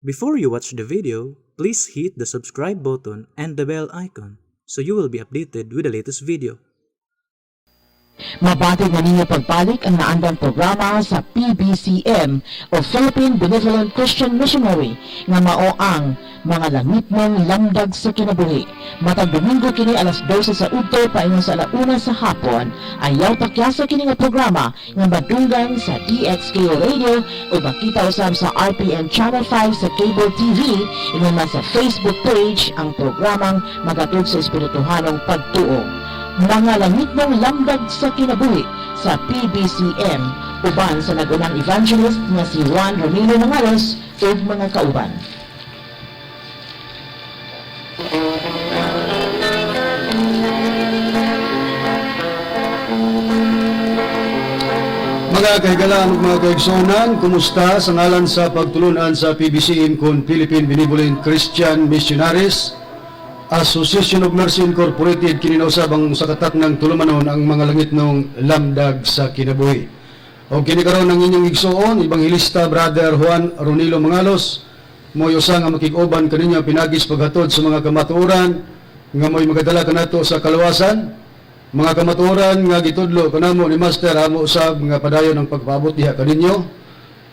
Before you watch the video, please hit the subscribe button and the bell icon so you will be updated with the latest video. Mabati na ninyo pagbalik ang naandang programa sa PBCM o Philippine Benevolent Christian Missionary nga mao ang Mga Langitnong Lamdag sa Kinabuhi. Matag Domingo kini alas 12 sa udto paingon sa alauna sa hapon. Ayaw takyasa kini nga programa nga madunggan sa DXKO Radio o makita usab sa RPN Channel 5 sa Cable TV, ingon man sa Facebook page ang programang magatug sa espirituhanong pagtuo. Mga Langitnong Lamdag sa Kinabuhi sa PBCM uban sa nag-unang evangelist nga si Juan Ramilo Mangalos ug mga kauban. Mga kahigalaan ug mga kaigsuonan, kumusta? Sa ngalan sa pagtulunan sa PBCM kon Philippine Benevolent Christian Missionaries Association of Mercy Incorporated, kini na usab ang sa katak ng tulumanon, ang Mga Langitnong Lamdag sa Kinabuhi. O kini karon ang inyong igsuon, Ebanghelista Brother Juan Ronilo Mangalos, mo'y usa nga makig-uban kaninyo pinagis paghatod sa mga kamatuoran nga mo'y magadala kanato sa kaluwasan, mga kamatuoran nga gitudlo kanamo ni Master, amo usab nga padayon ang pagpaabot diha kaninyo,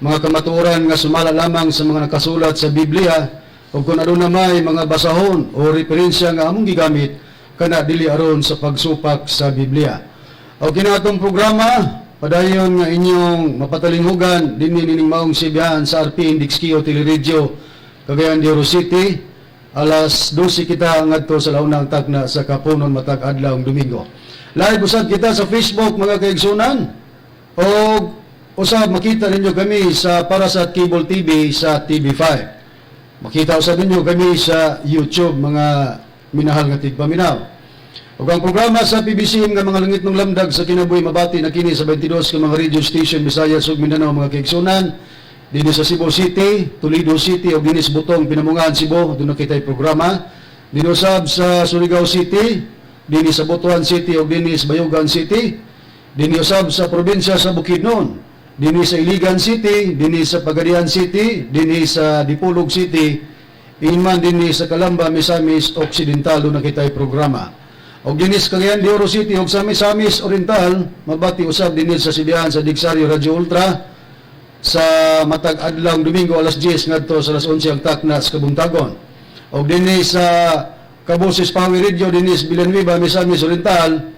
mga kamatuoran nga sumala lamang sa mga nakasulat sa Biblia, ug kung aduna may mga basahon o referensya nga among gigamit kana, dili aron sa pagsupak sa Biblia. O kini atong programa padayon nga inyong mapatalinghugan dinhi nining maong sibihan sa RP Indexkio Teleradyo, Cagayan de Oro City, alas 12 kita ngadto sa launang tagna sa kapunon matag adlaw Domingo. Live usab kita sa Facebook, mga kaigsunan, o usab makita ninyo kami sa Parasat Cable TV sa TV5. Makita usab ninyo kami sa YouTube, mga minahal nga tigpaminaw. Ug ang programa sa PBCM nga Mga Langitnong Lamdag sa Kinabuhi mabati na kini sa 22 ka mga radio station, Visayas ug Mindanao, mga kaigsunan. Dinhi sa Cebu City, Toledo City ug dinhi sa Butong, Pinamungahan, Cebu, duna kitay programa. Dinhi usab sa Surigao City, dinhi sa Butuan City ug dinhi sa Bayugan City. Dinhi usab sa probinsya sa Bukidnon, dinhi sa Iligan City, dinhi sa Pagadian City, dinhi sa Dipolog City, inman dinhi sa Calamba, Misamis Occidental, duna kitay programa. Og dinhi sa Cagayan de Oro City ug sa Misamis Oriental, mabati usab dinhi sa sibihan sa Dixario Radio Ultra sa matag adlaw Domingo alas 10 ngadto sa alas 11 ang takna sa kabuntagon. Og dinhi sa Kaboses Power Radio dinhi sa Villanueva, Misamis Oriental,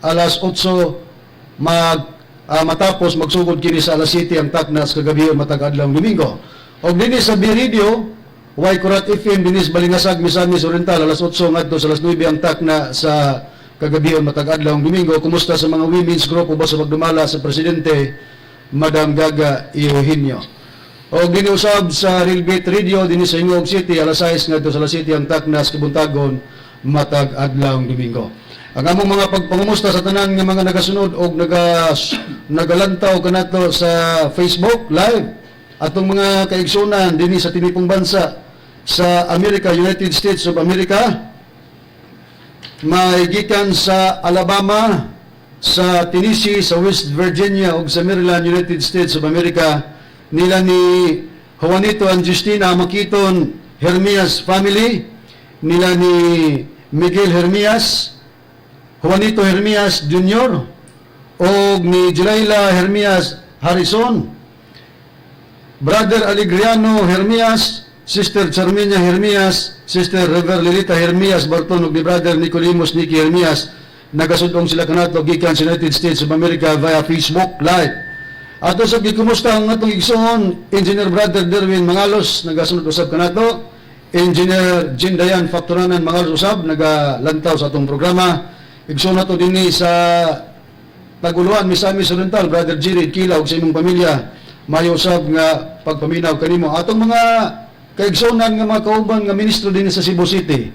alas 8 mag matapos magsugod kini sa alas 7 ang takna sa kagabi matag adlaw Domingo. Og dinhi sa B Radio, Y Kurat FM dinhi sa Balingasag, Misamis Oriental, alas 8 ngadto sa alas 9 ang takna sa kagabi matag adlaw Domingo. Kumusta sa mga women's group uban sa pagdumala sa presidente, Madam Gaga Eugenio. O dinhi usab sa Realbit Radio dinhi sa Gingoog City, alas 6 ngadto sa alas 7 ang takna sa kabuntagon matag adlaw Domingo. Ang among mga pagpangumusta sa tanan nga mga nagasunod og nagalantaw kanato sa Facebook Live. Atong mga kaigsunan dinhi sa tinipong bansa sa Amerika, United States of America, may gikan sa Alabama, sa Tennessee, sa West Virginia ug sa Maryland, United States of America, nila ni Juanito and Justina Makiton Hermias family, nila ni Miguel Hermias, Juanito Hermias Jr., og ni Jelaila Hermias Harrison, Brother Alegriano Hermias, Sister Charminia Hermias, Sister Rever Lilita Hermias Barton ug ni Brother Nicodemus Nicky Hermias, nagasudong sila kanato gikan sa United States of America via Facebook Live. Ato sa gikumusta ang atong igsoon, Engineer Brother Derwin Mangalos, nagasunod usab kanato. Engineer Jindayan Factoranan Mangalos usab nagalantaw sa atong programa. Igsoon nato dinhi sa Taguluan, Misamis Oriental, Brother Jirid Kila ug sa imong pamilya, mayo usab nga pagpaminaw kanimo. Atong mga kaigsuonan nga mga kauban nga ministro dinhi sa Cebu City,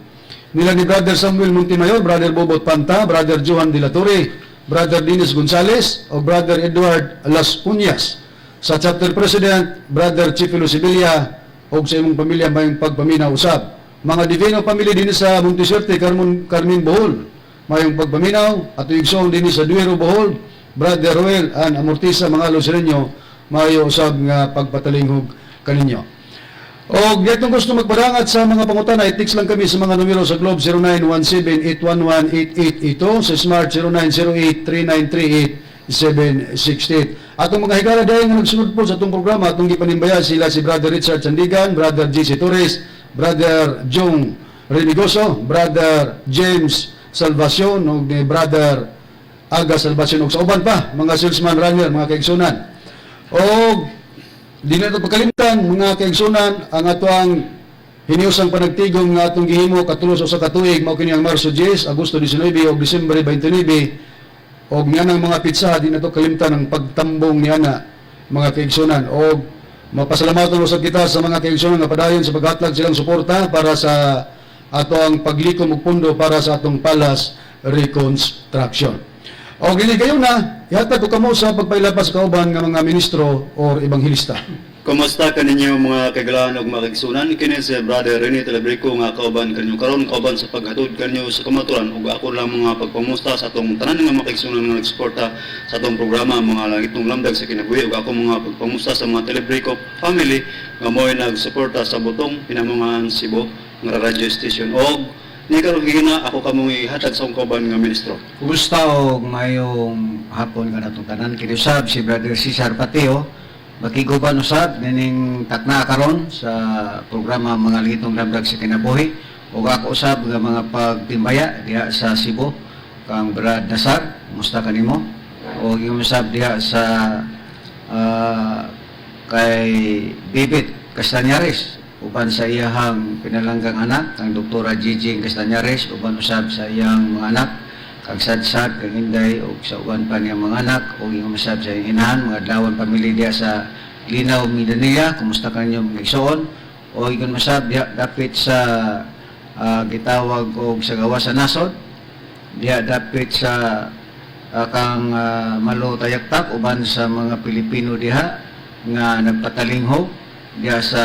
nila ni Brother Samuel Montemayor, Brother Bobot Panta, Brother Johan de la Torre, Brother Dennis Gonzales, o Brother Edward Las Uñas. Sa Chapter President, Brother Chifilo Sevilla, o sa imong pamilya, mayong pagpaminaw usab. Mga Divino Family dinhi sa Montisuerte, Carmen, Carmen Bohol, mayong pagpaminaw. At igsoon dinhi sa Duero Bohol, Brother Roel and Amortisa mga Lucireño, mayo usab nga pagpatalinghog kaninyo. O atong gusto magpadangat sa mga pangutana, i-text lang kami sa mga numero sa Globe 0917-811-8882, sa Smart 0908-3938-768. Atong mga higala dahil nga nagsunod po sa atong programa, atong gipanimbaya sila si Brother Richard Sandigan, Brother J.C. Torres, Brother Jong Renigoso, Brother James Salvacion, ug ni Brother Aga Salvacion, ug sa uban pa, mga salesman runner, mga kaigsunan. Og di na ito pagkalimtan, mga kaigsunan, ang atoang hiniusang panagtigom nga atong gihimo katulos sa katuig, mao kini ang Marso 10, Agosto 19 ug Disyembre 29. Og niya ng mga pitsa, di na ito kalimtan ang pagtambong niya na, mga kaigsunan. Og mapasalamatan usab kita sa mga kaigsunan nga padayon sa paghatlag silang suporta para sa ato ang paglikom og pundo para sa atong palace reconstruction. O gini kayo na, ihatag ko kamo sa pagpailapas sa kauban nga mga ministro or ebanghelista. Kumusta kaninyo, mga kagalaan ug mga kaigsunan? Kini si Brother Rene Telebrico nga kauban kanyo karon, kauban sa paghatod kanyo sa kamaturan, ug ako lang mga pagpamusta sa atong tanan nga mga kaigsunan nga nagsuporta sa atong programa Mga Langitnong Lamdag sa Kinabuhi, ug ako mga pagpamusta sa mga Telebrico family nga mo'y nagsuporta sa Butong Pinamungahan Cebu nga radio station. Og ni karon gina ako kamong ihatag sa akong kauban nga ministro. Kumusta og mayong hapon kanatong tanan. Kini usab si Brother Cesar Pateo. Makiguban usab nining takna karon sa programa Mga Langitnong Lamdag sa Kinabuhi. Ug ako usab nga mga pagtimbaya diha sa Cebu kang Brad Nasar. Kumusta kanimo? Og yung usab diha sa kay Bibit Castañares uban sa iyahang pinalanggang anak kang Doktora Gigi Castañares, uban usab sa iyang mga anak kang Sadsad, kang Inday ug sa uban pa niyang mga anak, ug ingon usab sa iyang inahan, mga adlawan pamilya diha sa Linaw, Mindanao. Kumusta kanyo, mga igsoon? O ingon usab diha dapit sa gitawag og sa gawas sa nasod diha dapit sa kang Malo Tayaktak, uban sa mga Pilipino diha nga nagpatalingho diha sa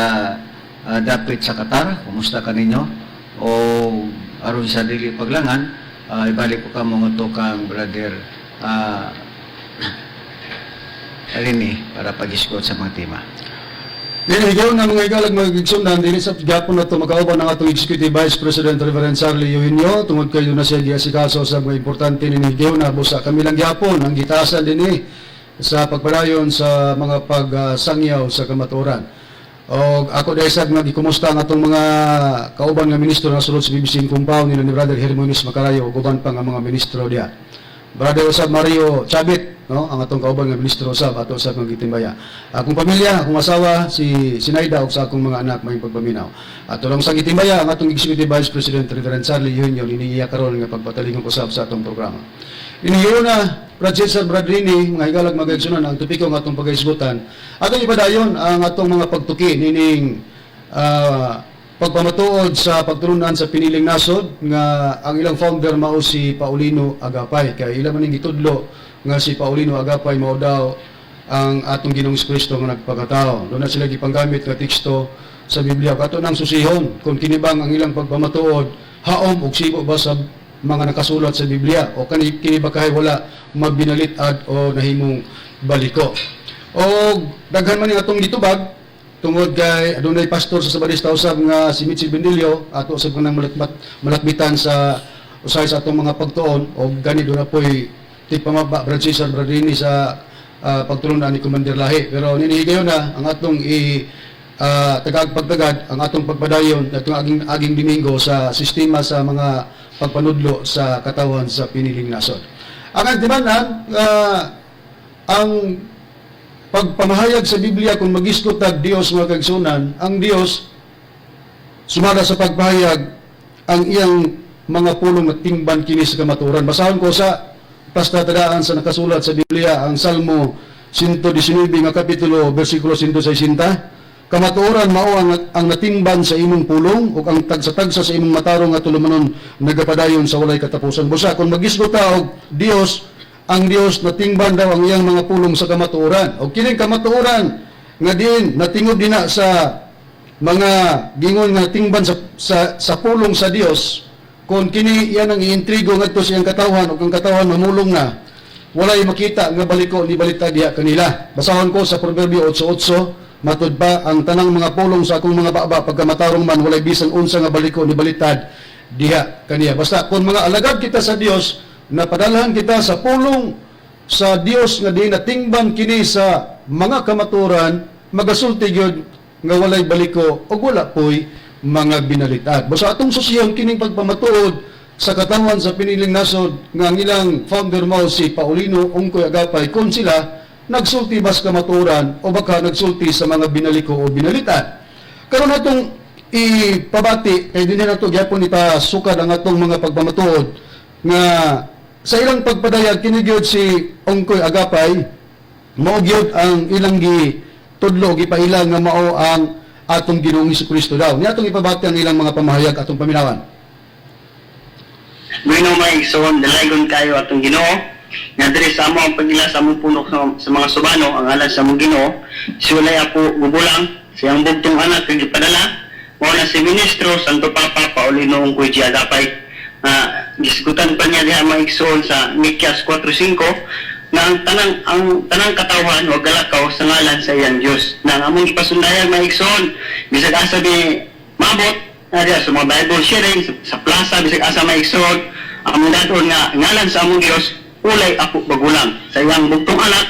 dapit sa Qatar. Kumusta kaninyo? O aron sa dili paglangan, ibalik ko kamo ngadto kang Brother Rini para pag-isgot sa mga tema. Dili higaw na, mga igalag, mga igsunan, dili sa gapon na ito makauban ang atong Executive Vice President Reverend Charlie Eugenio tungod kay na siya giasikaso sa mga importante ni higaw na busa kami lang gyapon ang gitasan dinhi sa pagpadayon sa mga pagsangyaw sa kamatuoran. Og ako dahil sa nga gikumusta ang atong mga kauban nga ministro na sulod sa PBC compound nila ni Brother Hermonis Macarayo ug uban pa nga mga ministro diha. Brother usab Mario Chabit, no, ang atong kauban nga ministro usab ato usab nga gitimbaya. Akong pamilya, akong asawa si Sinaida ug sa akong mga anak, may pagpaminaw. Ato lang sa gitimbaya ang atong Executive Vice President Reverend Charlie Eugenio niya karon nga pagpatalingon usab sa atong programa. Iniyo na, Brad Cesar, Brad Rini, mga higalag, mga igsunan, ang topiko nga atong pagaisgutan. Atong ipadayon ang atong mga pagtuki nining pagpamatuod sa pagtulunan sa piniling nasod nga ang ilang founder mao si Paulino Agapay, kay ilang man ning gitudlo nga si Paulino Agapay mao daw ang atong Ginoong Kristo nga nagpakatao. Doon na sila gipanggamit nga teksto sa Biblia. Kato nang susihon kung kinibang ang ilang pagpamatuod haom og sibo ba sa mga nakasulat sa Biblia o kani kini ba kahay wala mabinalit-ad o nahimong baliko. O daghan man ning atong gitubag tungod kay adunay pastor sa Sabadista usab nga si Mitchell Bendilio, ato usab kanang malakbitan sa usahay sa atong mga pagtuon, o gani doon na po'y tigpamaba, Brad Cesar, Brad Rini, sa pagtulunan ni Commander Lahi. Pero ninihigayon na ang atong i tagag pagtagad ang atong pagpadayon atong aging Domingo sa sistema sa mga pagpanudlo sa katawan sa piniling nasod. Ang antimanan, ang pagpamahayag sa Biblia, kung magisgot tag Dios, mga kaigsunan, ang Dios sumala sa pagpahayag ang iyang mga pulong at tingban kini sa kamatuoran. Basahon ko sa tadaan sa nakasulat sa Biblia, ang Salmo 119 nga kapitulo, bersikulo 160. Kamatuoran mao ang natimban sa imong pulong ug ang tagsa-tagsa sa imong matarong nga tulumanon nagapadayon sa walay katapusan. Busa kung magisgot ta og Dios, ang Dios natingban daw ang iyang mga pulong sa kamatuoran. Og kining kamatuoran nga diin natingob dinha sa mga gingon nga tingban sa pulong sa Dios, kung kini iyan ang iintrigo ngadto sa iyang katawhan ug ang katawhan mamulong na, walay makita nga baliko ni balita diha kanila. Basahon ko sa Proverbio 8:8. Matud pa ang tanang mga pulong sa akong mga baba, pagkamatarong man, walay bisan unsa nga baliko ni balitad diha kaniya. Basta kung mga alagad kita sa Dios, napadalhan kita sa pulong sa Dios nga di natingban kini sa mga kamaturan, magasulti gyud nga walay baliko o wala poy mga binalitad. Basta atong susihon kining pagpamatuod sa katawhan sa piniling nasod nga ang ilang founder mao si Paulino Ungkoy Agapay, kung sila nagsulti bas kamaturan o baka nagsulti sa mga binaliko o binalitad. Karon atong ipabati kay dinhi nato gyapon ipasukad ang atong mga pagpamatuod nga sa ilang pagpadayag kini gyud si Ungkoy Agapay mao gyud ang ilang gi tudlo, gipaila nga mao ang atong Ginoong Kristo daw. Ni atong ipabati ang ilang mga pamahayag, atong paminawan. Bueno, mga igsoon, dalaygon kayo atong Ginoo. Nga diri sa amo ang pagila sa among punok sa mga subano, ang alas sa among Ginoo, si walay apo gubulang, siyang bugtong anak kag gipadala, mao na si Ministro Santo Papa Paulino Ungkoy G. Agapay. Nga gisgutan pa niya diha, mga igsoon, sa Mikias 4:5 nga ang tanang katawhan wa galakaw sa ngalan sa iyang Dios. Na ang among ipasundayag, mga igsoon, bisag asa di maabot na diha sa mga Bible sharing sa plaza, bisag asa, mga igsoon, among dadon nga ngalan sa among Dios ulay apo bagulang sa iyang bugtong anak,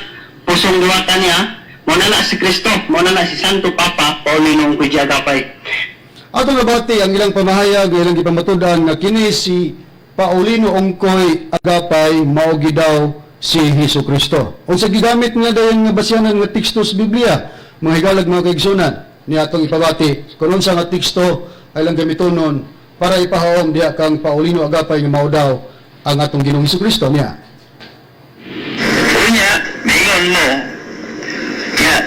pusong diwata niya, mao na na si Kristo, mao na na si Santo Papa Paulino Ungkoy G. Agapay. Atong nabati ang ilang pamahayag, ilang gipamatud-an nga kini si Paulino Ungkoy Agapay mao daw si Hesus Kristo. Unsa gigamit nga dayon nga basyanan nga teksto sa Biblia? Mga higalag, mga kaigsunan, ni atong ipabati kung unsa nga teksto ay lang gamitonon para ipahaom diha kang Paulino Agapay nga mao daw ang atong Ginoong Hesus Kristo niya. Unya, maingon mo, nga,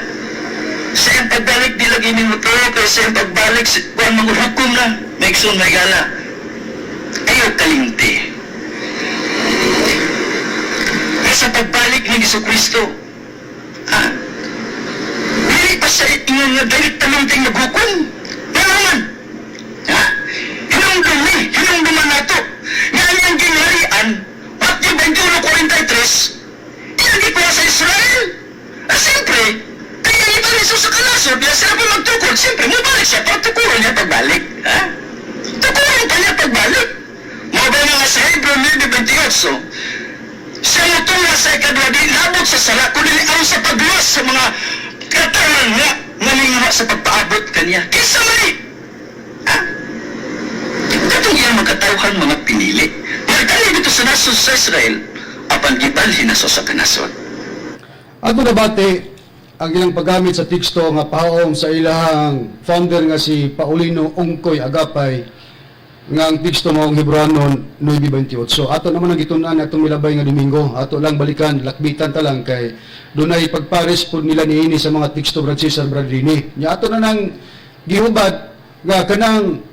sa iyang pagbalik, di lagi mo to, pero sa iyang pagbalik, kuan maghukom na, maigsoon, may gala. Ayaw kalimti. Nga sa pagbalik ni Jesu Kristo, ha? Dili pa siya ingon nga dahil talong ting naghukom. Nga naman, ha? Hinumdum ni, hinumduman nato. Nga ang iyang ginharian, Matthew 21:43, iyang gikuha sa Israel. Ah, siyempre, kaya ito ni Jesus sa kalasod, niya sila pa magtukod, siyempre, mabalik siya, pagtukuran niya pagbalik. Ha? Tukuran pa niya pagbalik. Mao ba nga sa Hebrew 9:28, siya mo tunga sa ikaduha, di labot sa sala, kundi aron sa pagluwas sa mga katawhan nga nalingawa sa pagpaabot kaniya. Kinsa man? Ha? Katong iyang mga katawhan, mga pinili. Nagdali dito sa nasod sa Israel, apan gibalhin na sa kanasod. Ato nabati ang ilang paggamit sa teksto nga pahaom sa ilahang founder nga si Paulino Ungkoy Agapay nga ang teksto mao ang Hebreohanon 9:28. Ato naman ang gitun-an atong milabay nga Domingo. Ato lang balikan, lakbitan ta lang kay dunay pagpares pud nila niini sa mga teksto, Brad Cesar, Brad Rini. Nya ato na nang gihubad nga kanang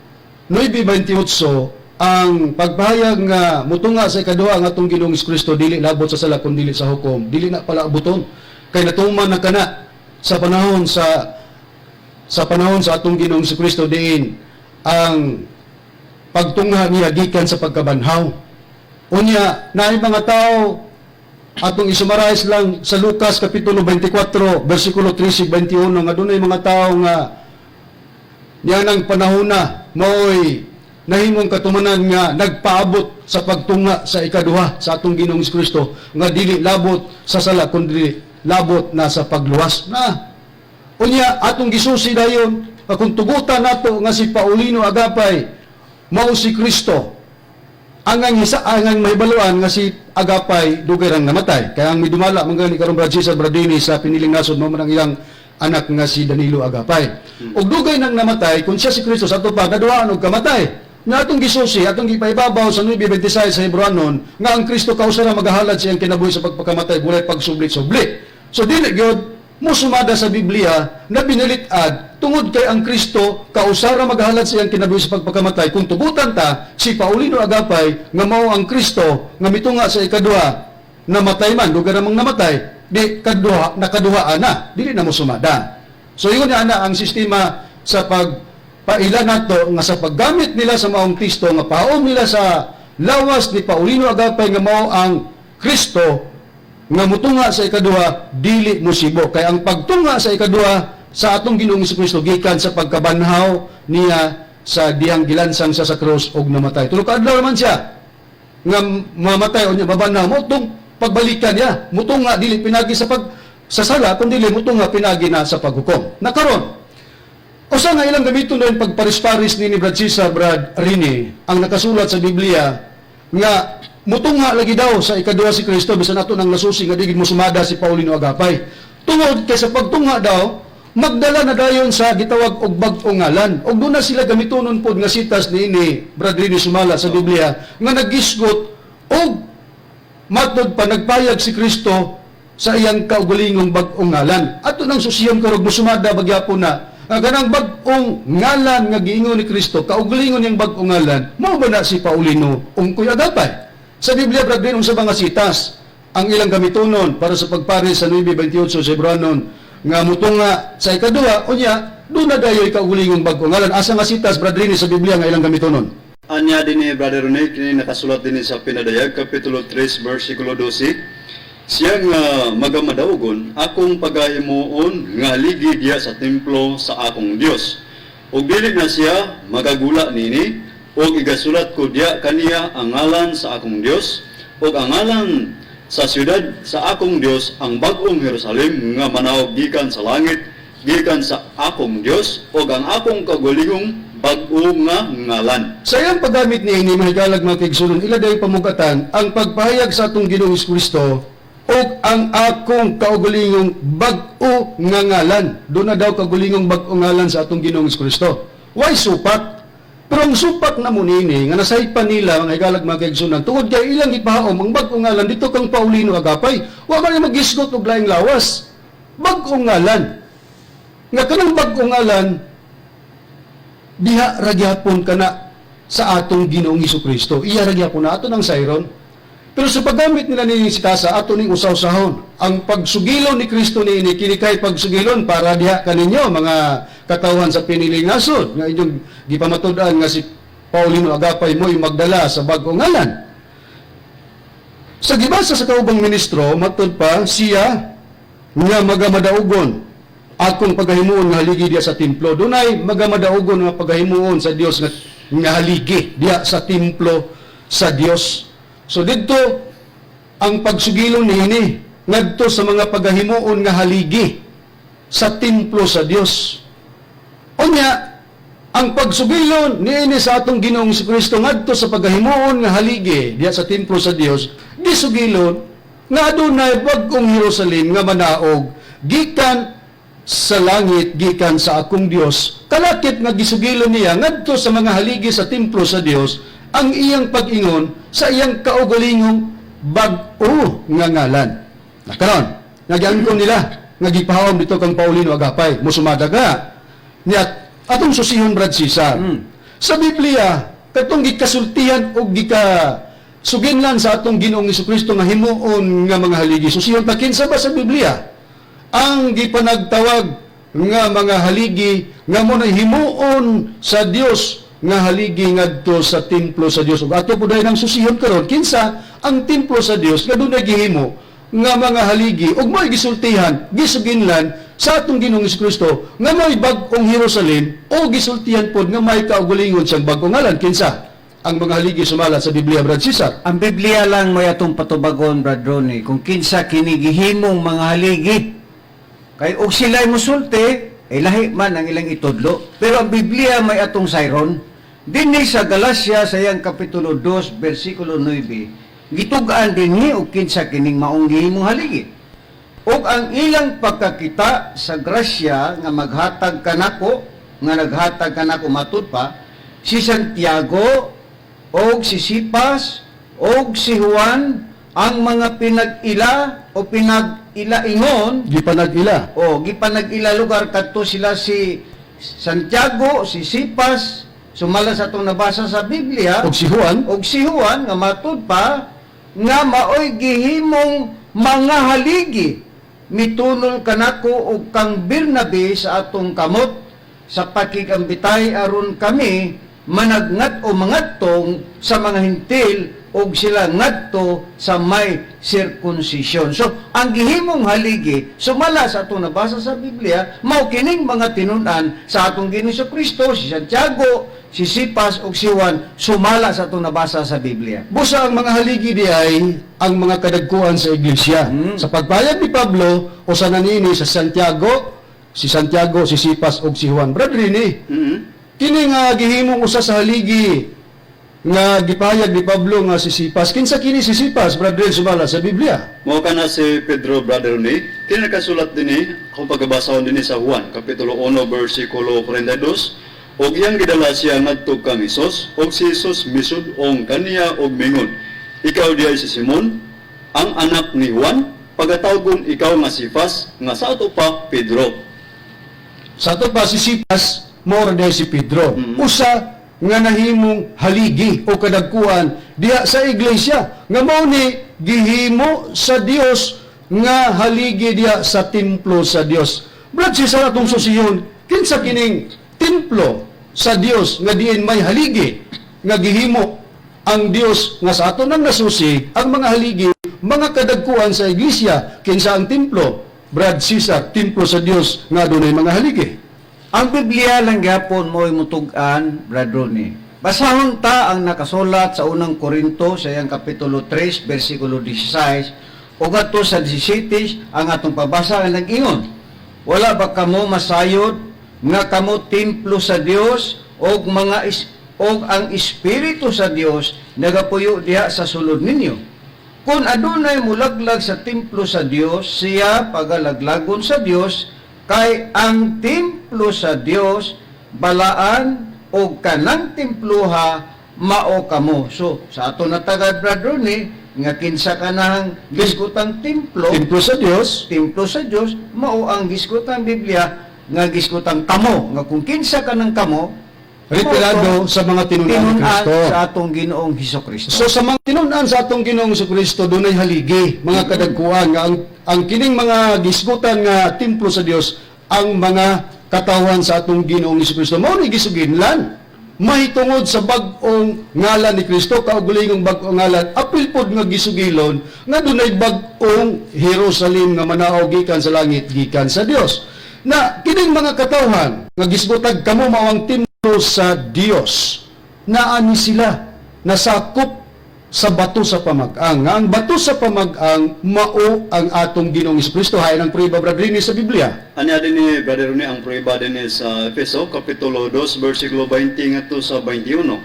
9:28, ang pagpahayag nga mutunga sa ikaduha ang atong Ginoong Kristo dili labot sa sala kun dili sa hukom, dili na pala abuton kay natuman na kana sa panahon sa atong Ginoong Kristo diin ang pagtungha niya gikan sa pagkabanhaw. Unya naay mga tao, atong isummarize lang sa Lucas kapitulo 24 bersikulo 13 21 nga dunay mga tao nga niya nang panahon na mao'y nahimong katumanan nga nagpaabot sa pagtunga sa ikaduha sa atong Ginoong Kristo nga dili labot sa sala kundi labot na sa pagluwas na. Unya atong gisusi dayon nga kung tugutan nato nga si Paulino Agapay mao si Kristo, ang isa ang mahibaluan nga si Agapay dugay rang namatay. Kaya ang midumala man gani karon, Brad Cesar, Bradini, sa piniling nasod mao man ang ilang anak nga si Danilo Agapay. Ug dugay nang namatay, kung siya si Kristo sa ato pa naduhaan og kamatay. Nga atong gisusi, atong gipaibabaw sa 9:26 sa Hebreohanon nga ang Kristo kausara magahalad siyang kinabuhi sa pagpakamatay, walay pagsublit-sublit. So dili gyud musumada sa Biblia na binalit-ad tungod kay ang Kristo kausara maghalad siyang kinabuhi sa pagpakamatay. Kung tugutan ta si Paulino Agapay nga mao ang Kristo nga mitunga sa ikaduha, namatay man, dugay namang namatay, di kaduha nakaduha ana, dili na mosumada. So ingon niya ana ang sistema sa pagpaila nato nga sa paggamit nila sa maong teksto nga paom nila sa lawas ni Paulino Agapay nga mao ang Kristo nga mutunga sa ikaduha, dili musibo kay ang pagtunga sa ikaduha sa atong Ginoong Kristo gikan sa pagkabanhaw niya sa dihang gilansang siya sa krus og namatay. Tulo ka adlaw naman siya nga mamatay o niya mabanhaw mo tong pagbalikan niya. Mutong nga dili pinagi sa pag sa sala kundi mutong nga pinagi na sa paghukom. Nakaron, usa nga ilang gamiton rin pagparis-paris ni Brad Cesar, Brad Rini, ang nakasulat sa Biblia nga mutungha lagi daw sa ikaduha si Kristo bisan ato nang nasusi nga digid mo sumada si Paulino Agapay. Tungod kay sa pagtungha daw magdala na dayon sa gitawag og bag-ong ngalan. Og doon na sila gamitonon pod nga sitas niini Brad Rini sumala sa Biblia nga nagisgot og matod pa nagpayag si Kristo sa iyang kaugalingong bag-ong ngalan. Ato nang susiyam karog musumada bagyapon na ang kanang bag-ong ngalan nga giingon ni Kristo, kaugalingon niyang bag-ong ngalan, mao ba na si Paulino Ungkoy Agapay? Sa Biblia, Brad Ben, unsa mga sitas ang ilang gamitonon para sa pagpare sa 9:28 sa Hebranon nga mutunga sa ikaduha, unya, doon na dayoy kaugalingong bag-ong ngalan. Asa nga sitas, Brad Rini, sa Biblia nga ilang gamitonon? Anya din ni Brother Rene, kini nakasulat din sa Pinadayag, Kapitulo 3, versikulo 12. Siya nga magamadaugon, akong pagahimuon nga haligi diya sa templo sa akong Dios. Ug dili na siya magagula nini, ug igasulat ko diya kaniya ang ngalan sa akong Dios, ug ang ngalan sa siyudad sa akong Dios, ang bag-ong Jerusalem nga manaog gikan sa langit, gikan sa akong Dios, ug ang akong kagulingong bag-o nga ngalan. Sa iyang paggamit ni ini mahigalag mga kaigsuonan, ila dahil pamugatan ang pagpahayag sa atong Ginoong Kristo ug ang akong kaugalingong bag-o nga ngalan. Doon na daw kaugalingong bag-o ngalan sa atong Ginoong Kristo. Why supak? Pero ang supak na mo nini, nga nasaypan nila mga higalag mga kaigsuonan, tungod kay ilang ipahaom ang bag-o ngalan dito kang Paulino Agapay. Wa man magisgot og laing lawas. Bag-o ngalan. Nga kanang bag-o ngalan, diha ra gyapon kana sa atong Ginoong Kristo. Iya ra gyapon na ato ng sayron. Pero sa paggamit nila ni si Tasa, ato ning usaw-sahon. Ang pagsugilon ni Kristo niini kini kay pagsugilon para diha kaninyo mga katawhan sa piniling nasod nga inyong gipamatud-an nga si Paulino Agapay mo'y magdala sa bag-ong ngalan. Sa gibasa sa kaubang ministro, matud pa siya nga magamadaugon akong pagahimuon nga haligi diya sa templo. Dunay magamadaugon nga pagahimuon sa Dios nga haligi diya sa templo sa Dios. So didto ang pagsugilon niini ngadto sa mga pagahimuon nga haligi sa templo sa Dios. Unya, ang pagsugilon niini sa atong Ginoong Kristo ngadto sa pagahimuon nga haligi diya sa templo sa Dios, gisugilon nga adunay bag-ong Jerusalem nga manaog gikan sa langit, gikan sa akong Dios. Kalakip nga gisugilon niya ngadto sa mga haligi sa templo sa Dios ang iyang pag-ingon sa iyang kaugalingong bag-o nga ngalan. Nakaron, nagyangkon nila nga gipahawom dito kang Paulino Agapay, musumada ka. Niya atong susihon, Brad Cesar. Sa Biblia, katong gikasultihan o gika suginlan sa atong Ginoong Kristo nga himuon nga mga haligi. Susihon ta kinsa ba sa Biblia ang gipanagtawag nga mga haligi nga mo na himuon sa Dios nga haligi ngadto sa templo sa Dios? Ug ato pud ang susihon karon kinsa ang templo sa Dios nga dunay gihimo nga mga haligi ug mo'y gisultihan, gisuginlan sa atong Ginoong Kristo nga may bag-ong Jerusalem o gisultihan pod nga may kaugalingon siyang bag-ong ngalan? Kinsa ang mga haligi sumala sa Biblia, Brad Cesar? Ang Biblia lang may atong patubagon, Brad Ronnie, kung kinsa kini gihimong mga haligi. Kay og sila'y musulti, ay lahi man ang ilang itudlo. Pero ang Biblia may atong sayron. Dinhi sa Galacia sa iyang kapitulo 2, versikulo 9, gitug-an dinhi og kinsa kining maong gihimong haligi. Og ang ilang pagkakita sa grasya nga maghatag kanako, nga naghatag kanako matud pa, si Santiago og si Sipas og si Juan, ang mga pinag-ila o pinag-ilaingon. Gipanag-ila. O gipanag-ila lugar kadto sila si Santiago, si Sipas, sumala sa atong nabasa sa Biblia, og si Juan. Og si Juan nga matud pa nga maoy gihimong mga haligi mitunol kanako og kang Bernabe sa atong kamot sa pakigambitay aron kami Managngat o mangadtong sa mga Hentil og sila ngadto sa may circumcision. So, ang gihimong haligi, sumala sa atong nabasa sa Biblia, mao kining mga tinun-an sa atong Ginoong Kristo, si Santiago, si Sipas ug si Juan, sumala sa atong nabasa sa Biblia. Busa ang mga haligi di ay ang mga kadagkuan sa iglesia. Sa pagpayag ni Pablo o sa nanini sa Santiago, si Santiago, si Sipas ug si Juan. Brother Rini, kini nga gihimong usa sa haligi nga gipahayag ni Pablo nga si Sipas. Kinsa kini si Sipas, Brother, sumala sa Biblia? Mao kana si Pedro, Brother ni. Kini nakasulat dinhi, kung pagkabasahon dinhi sa Juan, Kapitulo 1, versikulo 42, "Og iyang gidala siya ngadto kang Hesus, og si Hesus misud-ong kaniya og mingon, 'Ikaw diay si Simon, ang anak ni Juan, pagatawgon ikaw nga Sifas, nga sa ato pa Pedro.'" Sa ato pa si Sipas, mao ra diay si Pedro. Usa nga nahimong haligi o kadagkuan diha sa iglesia nga mao ni gihimo sa Dios nga haligi diha sa templo sa Dios. Brad, si sa atong susiyon, kinsa kining templo sa Dios nga diin may haligi nga gihimo ang Dios nga sa ato nang nasusi ang mga haligi mga kadagkuan sa iglesia? Kinsa ang templo, Brad Cesar, templo sa Dios nga adunay mga haligi? Ang Biblia lang gyapon mo'y mutug-an, Brad Ronnie. Basahon ta ang nakasulat sa Unang Korinto sa iyang Kapitulo 3, versikulo 16 o ngadto sa 17 ang atong pabasa ang nag-ingon. "Wala ba kamo masayod nga kamo templo sa Dios og ang espiritu sa Dios nagapuyo diha sa sulod ninyo? Kung adunay mulaglag sa templo sa Dios, siya pagalaglagon sa Dios, kay ang templo sa Dios balaan og kanang temploha mao kamo." So, sa ato natagad, Brad Ronnie, nga kinsa kanang gisgutang templo, Templo sa Dios. Templo sa Dios mao ang gisgutang Biblia nga gisgutang kamo, nga kung kinsa kanang kamo, Referado sa mga tinun-an ni tinun-an Kristo. sa atong Ginoong Hesus Kristo. So sa mga tinun-an sa atong Ginoong Kristo, dunay haligi, mga kadagkuan nga ang kining mga gisgutan nga templo sa Dios ang mga katawan sa atong Ginoong Kristo. Mao ni gisuginlan mahitungod sa bag-ong ngalan ni Kristo, kaugulingong bag-ong ngalan, apil pod nga gisugilon nga dunay bag-ong Jerusalem nga manaog gikan sa langit, gikan sa Dios. Na kining mga katawhan nga gisgutag kamo mao ang templo sa Dios, naani sila nasakop sa bato sa pamag-ang. Nga ang bato sa pamag-ang mao ang atong Ginoong Kristo. Hain ang prueba, Brad Rini, sa Biblia. Anya dinhi, Brother Ronnie, ang prueba dinhi sa Efeso Kapitulo 2 versikulo 20 ngadto sa 21.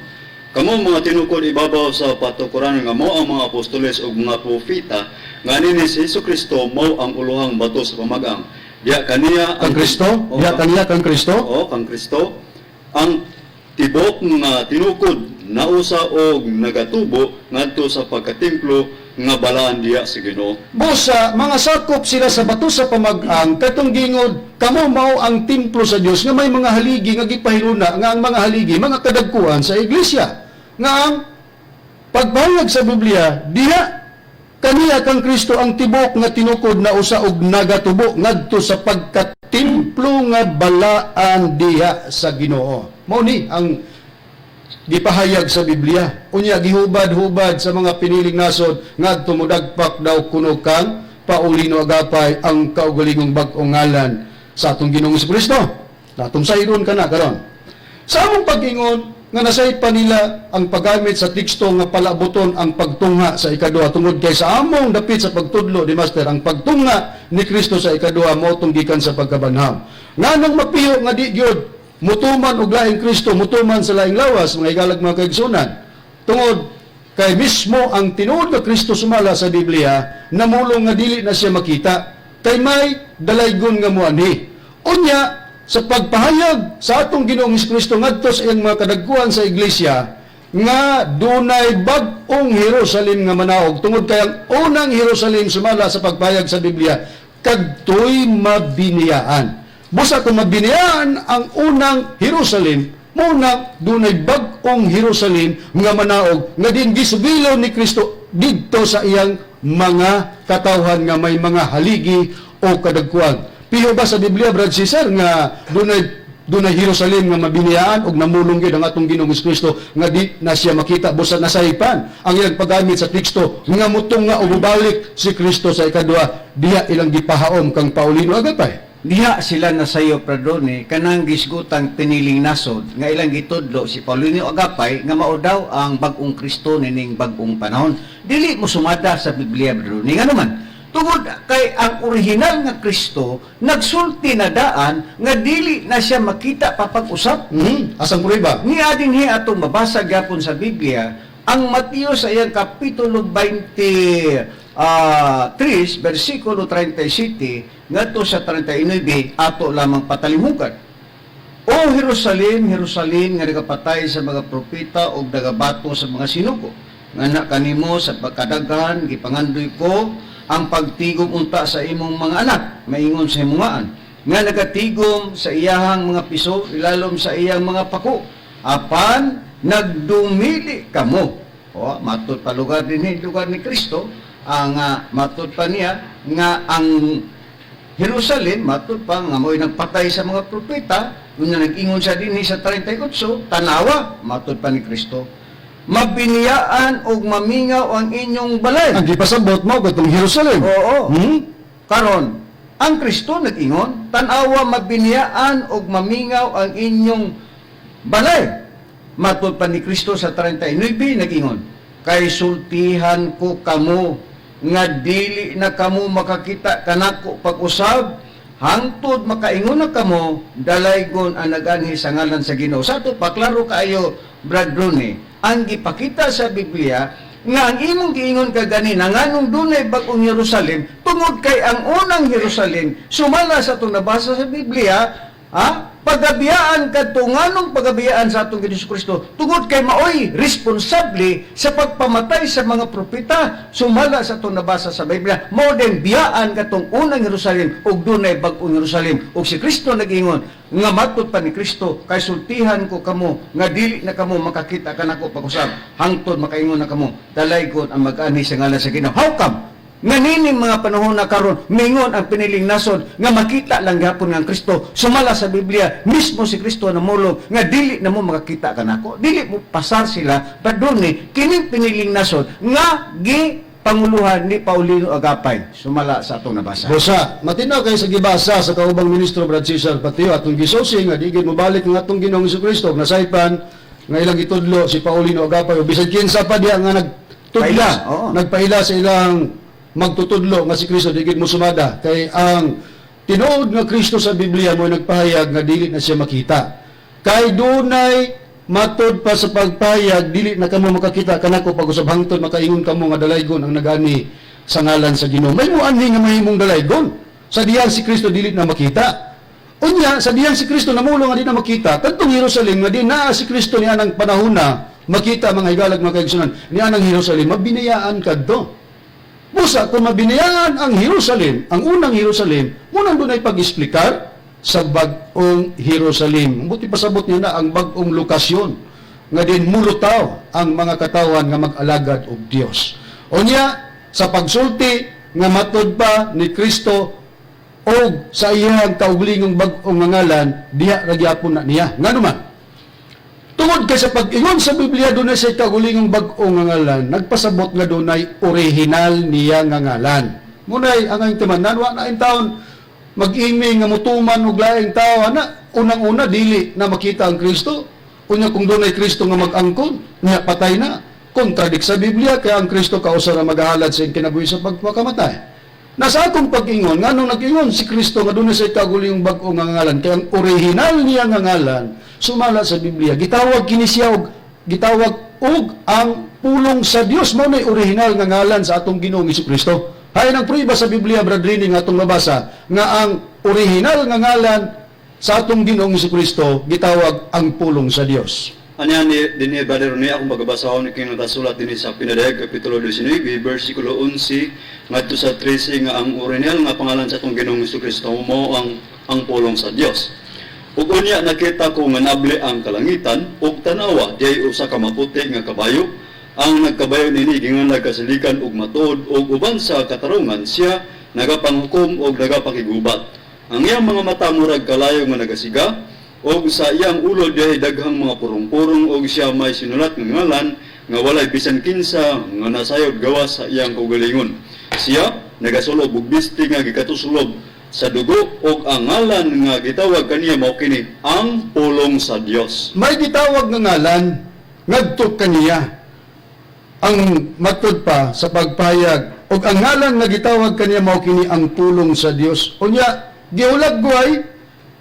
"Kamo mga tinukod ibabaw sa patukuran nga mao ang mga apostoles ug mga propeta, nga nini si Hesus Kristo mao ang uluhang bato sa pamag-ang. Diha kaniya Kang Kristo? Oo, Diha kaniya kang Kristo? Oo, kang Kristo. Ang tibok nga tinukod nausa og nagatubo ngadto sa pagkatemplo nga balaan diha sa Ginoo." Busa, mga sakop sila sa bato sa pamag-ang, katong gingod, kamo mao ang templo sa Dios nga may mga haligi nga gipahiluna, nga ang mga haligi, mga kadagkuan sa iglesia. Nga ang pagpahayag sa Biblia, diha kaniya kang Kristo ang tibok nga tinukod na usa og nagatubo ngadto sa pagkatemplo nga balaan diha sa Ginoo. Mao ni ang gipahayag sa Biblia. Unya gihubad-hubad sa mga piniling nasod ngadto modagpak daw kuno kang Paulino Agapay ang kaugalingong bag-ong ngalan sa atong Ginoong Kristo. Natong sayron ka na karon. Sa among pag-ingon nga nasayod pa nila ang paggamit sa teksto nga palaboton ang pagtungha sa ikaduha tungod kay sa among dapit sa pagtudlo ni Master, ang pagtungha ni Kristo sa ikaduha mao tong gikan sa pagkabanhaw. Nganong mapiyo nga di gyud mutuman og laing Kristo, mutuman sa laing lawas, mga higalag mga kaigsunan? Tungod kay mismo ang tinuod nga Kristo sumala sa Biblia namulong nga dili na siya makita kay may dalaygon nga muanhi. Unya sa pagpahayag sa atong Ginoong Kristo ngadto sa iyang mga kadagkuan sa iglesia nga dunay bag-ong Jerusalem nga manaog tungod kay ang unang Jerusalem sumala sa pagpahayag sa Biblia kadtoy mabiniyaan. Busa kung mabiniyaan ang unang Jerusalem, muna dunay bag-ong Jerusalem nga manaog nga din gisugilon ni Kristo didto sa iyang mga katawhan nga may mga haligi o kadagkuan. Piho ba sa Biblia, Brad Cesar, nga dunay Dunay Jerusalem nga mabiniyaan og namulong gyud ang atong Ginoong Kristo nga di na siya makita busa nasaypan ang ilang paggamit sa teksto nga mutong nga ubalik si Kristo sa ikaduha, diha ilang gipahaom kang Paulino Agapay. Diha sila nasayo, Pradone, kanang gisgutang piniling nasod nga ilang gitudlo si Paulino Agapay nga mao daw ang bag-ong Kristo nining bag-ong panahon. Dili mo sumada sa Biblia, Pradone. Ngano man? Tungod kay ang orihinal nga Kristo nagsulti na daan nga dili na siya makita papag-usap. Asang prueba? Niya dinhi atong mabasa gyapon sa Biblia ang Mateo sa iyang kapitulo 23 bersikulo 37 ngadto sa 39, ato lamang patalimukan. O Jerusalem, Jerusalem, nga nagapatay sa mga propeta ug nagabato sa mga sinugo. Ngana kanimo sa pagkadaghan gipangandoy ko ang pagtigom unta sa imong mga anak, maingon sa himungaan, nga nagatigom sa iyahang mga piso ilalom sa iyang mga pako. Apan nagdumili kamo. O, matud pa lugar dinhi, lugar ni Kristo, ang matud pa niya nga ang Jerusalem, matud pa nga mo'y nagpatay sa mga propeta, unya nag-ingon siya dinhi sa 38, tanawa, matud pa ni Kristo, mabiniyaan og mamingaw ang inyong balay. Ang gipasabot mo katong Jerusalem. Oo. Karon, ang Kristo nag-ingon, tanawa, mabiniyaan og mamingaw ang inyong balay. Matud pa ni Kristo sa 39, nag-ingon, kay sultihan ko kamo nga dili na kamo makakita kanako pag-usab hangtod makaingon na kamo, dalaygon ang naganhi sa ngalan sa Ginoo. Sa ato pa klaro kaayo, Brad Bruni, ang gipakita sa Biblia nga ang imong giingon kaganina nganong dunay bag-ong Jerusalem, tungod kay ang unang Jerusalem sumala sa atong nabasa sa Biblia, ha, pagabiyaan kadto, nganong pagabiyaan sa atong Ginoong Kristo, tungod kay maoy responsable sa pagpamatay sa mga propeta sumala sa atong nabasa sa Biblia. Mao din biyaan katong unang Jerusalem ug dunay bag-ong Jerusalem, ug si Kristo nag-ingon nga matud pa ni Kristo, kay sultihan ko kamo nga dili na kamo makakita kanako pag-usab hangtod makaingon na kamo, dalaygon ang mag-anhi sa ngalan sa Ginoo. How come nga nining mga panahon na karon mingon ang piniling nasod nga makita lang gihapon nga ang Kristo? Sumala sa Biblia mismo, si Kristo namulong nga dili na mo makakita kanako, dili mo pasar sila padulni kining piniling nasod nga gi panguluhan ni Paulino Agapay sumala sa atong nabasa. Busa, matinaw kay sa gibasa sa kaubang ministro Brad Cesar Patio atong gisusi nga di gid mobalik ang atong Ginoong Kristo ug nasaypan nga ilang gitudlo si Paulino Agapay o bisan kinsa pa diha nga nagtudla, Paila, oo. Nagpaila sa ilang magtutudlo nga si Kristo di gid mo sumada kay ang tinuod nga Kristo sa Biblia mo nagpahayag nga dili na siya makita. Kay dunay matod pa sa pagpahayag, dili na kamo makakita kanako pag-usab hangtod makaingon kamo nga dalaygon ang nagani sa ngalan sa Ginoo. May muanhi nga mahimong dalaygon sa diyang si Kristo dili na makita. Unya, sa diyang si Kristo namulong nga di na makita, kadtong Jerusalem nga di naa si Kristo niya ng panahon na makita, mga higalag, mga kaigsunan, niya ng Jerusalem, mabinayaan kadto. Busa, kung mabinayaan ang Jerusalem, ang unang Jerusalem, munang doon ay pag-explicar sa bag-ong Jerusalem. Buti pasabot niya na ang bag-ong lokasyon nga din mulutaw ang mga katawan nga mag-alagad og Dios. Unya, sa pagsulti nga matod pa ni Kristo og sa iyang kaugalingong bag-ong ngalan, diha ra gyapon na niya. Ngano man? Tungod kay sa pag-ingon sa Biblia dunay sa kaugalingong bag-ong ngalan, nagpasabot nga dunay orihinal niya nga ngalan. Munay ang ang timanan, wa na in taon mag-imi nga mutuman og laing tao ana, unang-una dili na makita ang Kristo. Unya kung dunay Kristo nga mag-angkon, niya patay na. Kontradik sa Biblia kay ang Kristo kausa ra magahalad sa iyang kinabuhi sa pagpakamatay. Nasa akong pag-ingon, nganong nag-ingon si Kristo nga dunay sa kaugalingong bag-o nga ngalan, kay ang orihinal niya nga ngalan, sumala sa Biblia, gitawag kini siya og gitawag og ang pulong sa Dios, mao nay orihinal nga ngalan sa atong Ginoong Kristo. Hay nang prueba sa Biblia, Brad Rini, nga atong mabasa nga ang orihinal nga ngalan sa atong Ginoong Kristo gitawag ang pulong sa Dios. Anya ni dinhi, Brother Rene, akong pagabasahon kini nakasulat dinhi sa Pinadayag kapitulo 19 bersikulo 11 ngadto sa 13 nga ang orihinal nga pangalan sa atong Ginoong Kristo mao ang pulong sa Dios. Ug unya nakita ko nga nabli ang kalangitan ug tanawa, diay usa ka maputi nga kabayo. Ang nagkabayo nini ginganlag kasilikan ug matuod, ug uban sa katarungan siya nagapanghukom ug nagapakigubat. Ang iyang mga mata murag kalayo nga nagasiga. Og sa iyang ulo diay daghang mga purong-purong, og siya may sinulat nga ngalan nga walay bisan kinsa nga nasayod gawas sa iyang kaugalingon. Siya nagasulob og bisti nga gikatuslob sa dugo, og ang ngalan nga gitawag kaniya mao kini, ang Pulong sa Dios. May gitawag nga ngalan ngadto kaniya. Ang matud pa sa pagpahayag, og ang ngalan nga gitawag kaniya mao kini, ang Pulong sa Dios. Unya gihulagway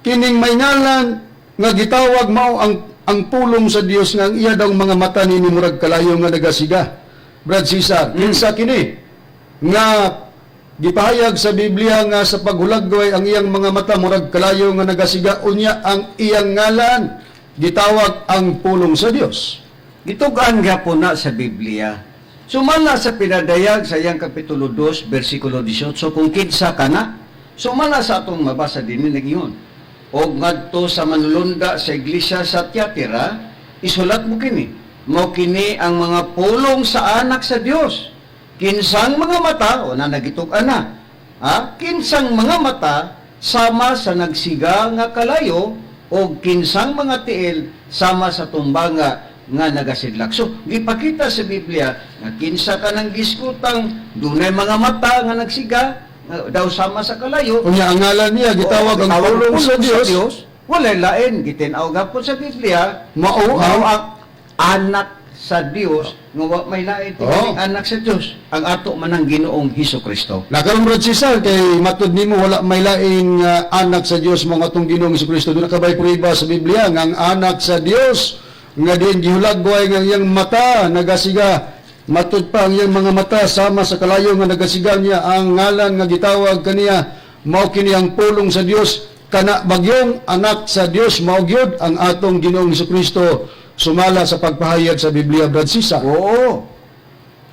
kining may ngalan nga gitawag mao ang Pulong sa Dios, nga ang iya daw mga mata nini murag kalayo nga nagasiga. Brad Cesar, kinsa kini nga gipahayag sa Biblia nga sa paghulagway ang iyang mga mata murag kalayo nga nagasiga, unya ang iyang ngalan gitawag ang Pulong sa Dios? Gitug-an gyapon na sa Biblia. Sumala sa pinadayag sa iyang Kapitulo 2, versikulo 18, kung kinsa ka na, sumala sa atong mabasa dinhi nag-ingon: "Og ngadto sa manulunda sa iglesia sa Tiatira, isulat mo kini. Mao kini ang mga pulong sa Anak sa Dios. Kinsang mga mata," o na nagitug-an na, ha? "Kinsang mga mata sama sa nagsiga nga kalayo o kinsang mga tiil sama sa tumbanga nga nagasidlak." So, gipakita sa Biblia nga kinsa ka nang giskutang dunay mga mata nga nagsiga nga daw sama sa kalayo. Unya ang ngalan niya gitawag ang Oo, Pulong sa Dios. Walay lain, gitinaw gapon sa Biblia mao mao ang ang Anak sa Dios nga wa may lain tingali anak sa Dios ang ato man ang Ginoong Hesus Kristo. Nakaron, Brad Cesar, kay matud nimo wala may laing anak sa Dios mga atong Ginoong Kristo. Duna ka bay prueba sa Biblia nga ang anak sa Dios nga diin gihulagway nga iyang mata nagasiga, matud pa ang iyang mga mata sama sa kalayo nga nagasiga niya, ang ngalan nga gitawag kaniya mao kini, ang Pulong sa Dios, kana bagyong anak sa Dios mao gyud ang atong Ginoong Kristo sumala sa pagpahayag sa Biblia, Brad Cesar? Oo.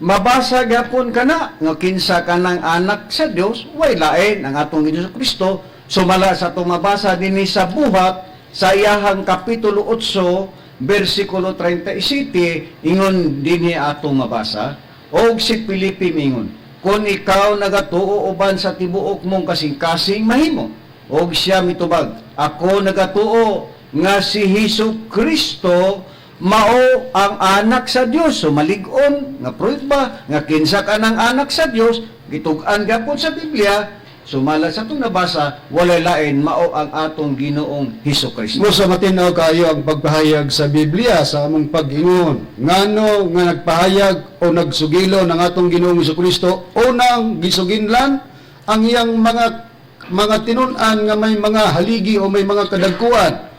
Mabasa gyapon kana nga kinsa kanang anak sa Dios, way lain ang atong Ginoong Kristo sumala sa atong mabasa dinhi sa Buhat sa iyahang Kapitulo 8 versikulo 37. Ingon dinhi atong mabasa: "Og si Felipe mingon, 'Kon ikaw nagatuo uban sa tibuok mong kasing-kasing, mahimo.' Og siya mitubag, 'Ako nagatuo nga si Hesus Kristo mao ang Anak sa Dios.'" So malig-on nga prueba nga kinsa ka ng anak sa Dios, gitug-an gapon sa Biblia sumala sa atong nabasa, walay lain, mao ang atong Ginoong Hesus Kristo. Mo sa matinaw kayo ang pagpahayag sa Biblia sa among pag-ingon. Ngano nga nagpahayag o nagsugilo ng atong Ginoong Kristo, unang gisuginlan ang iyang mga tinun-an nga may mga haligi o may mga kadagkuan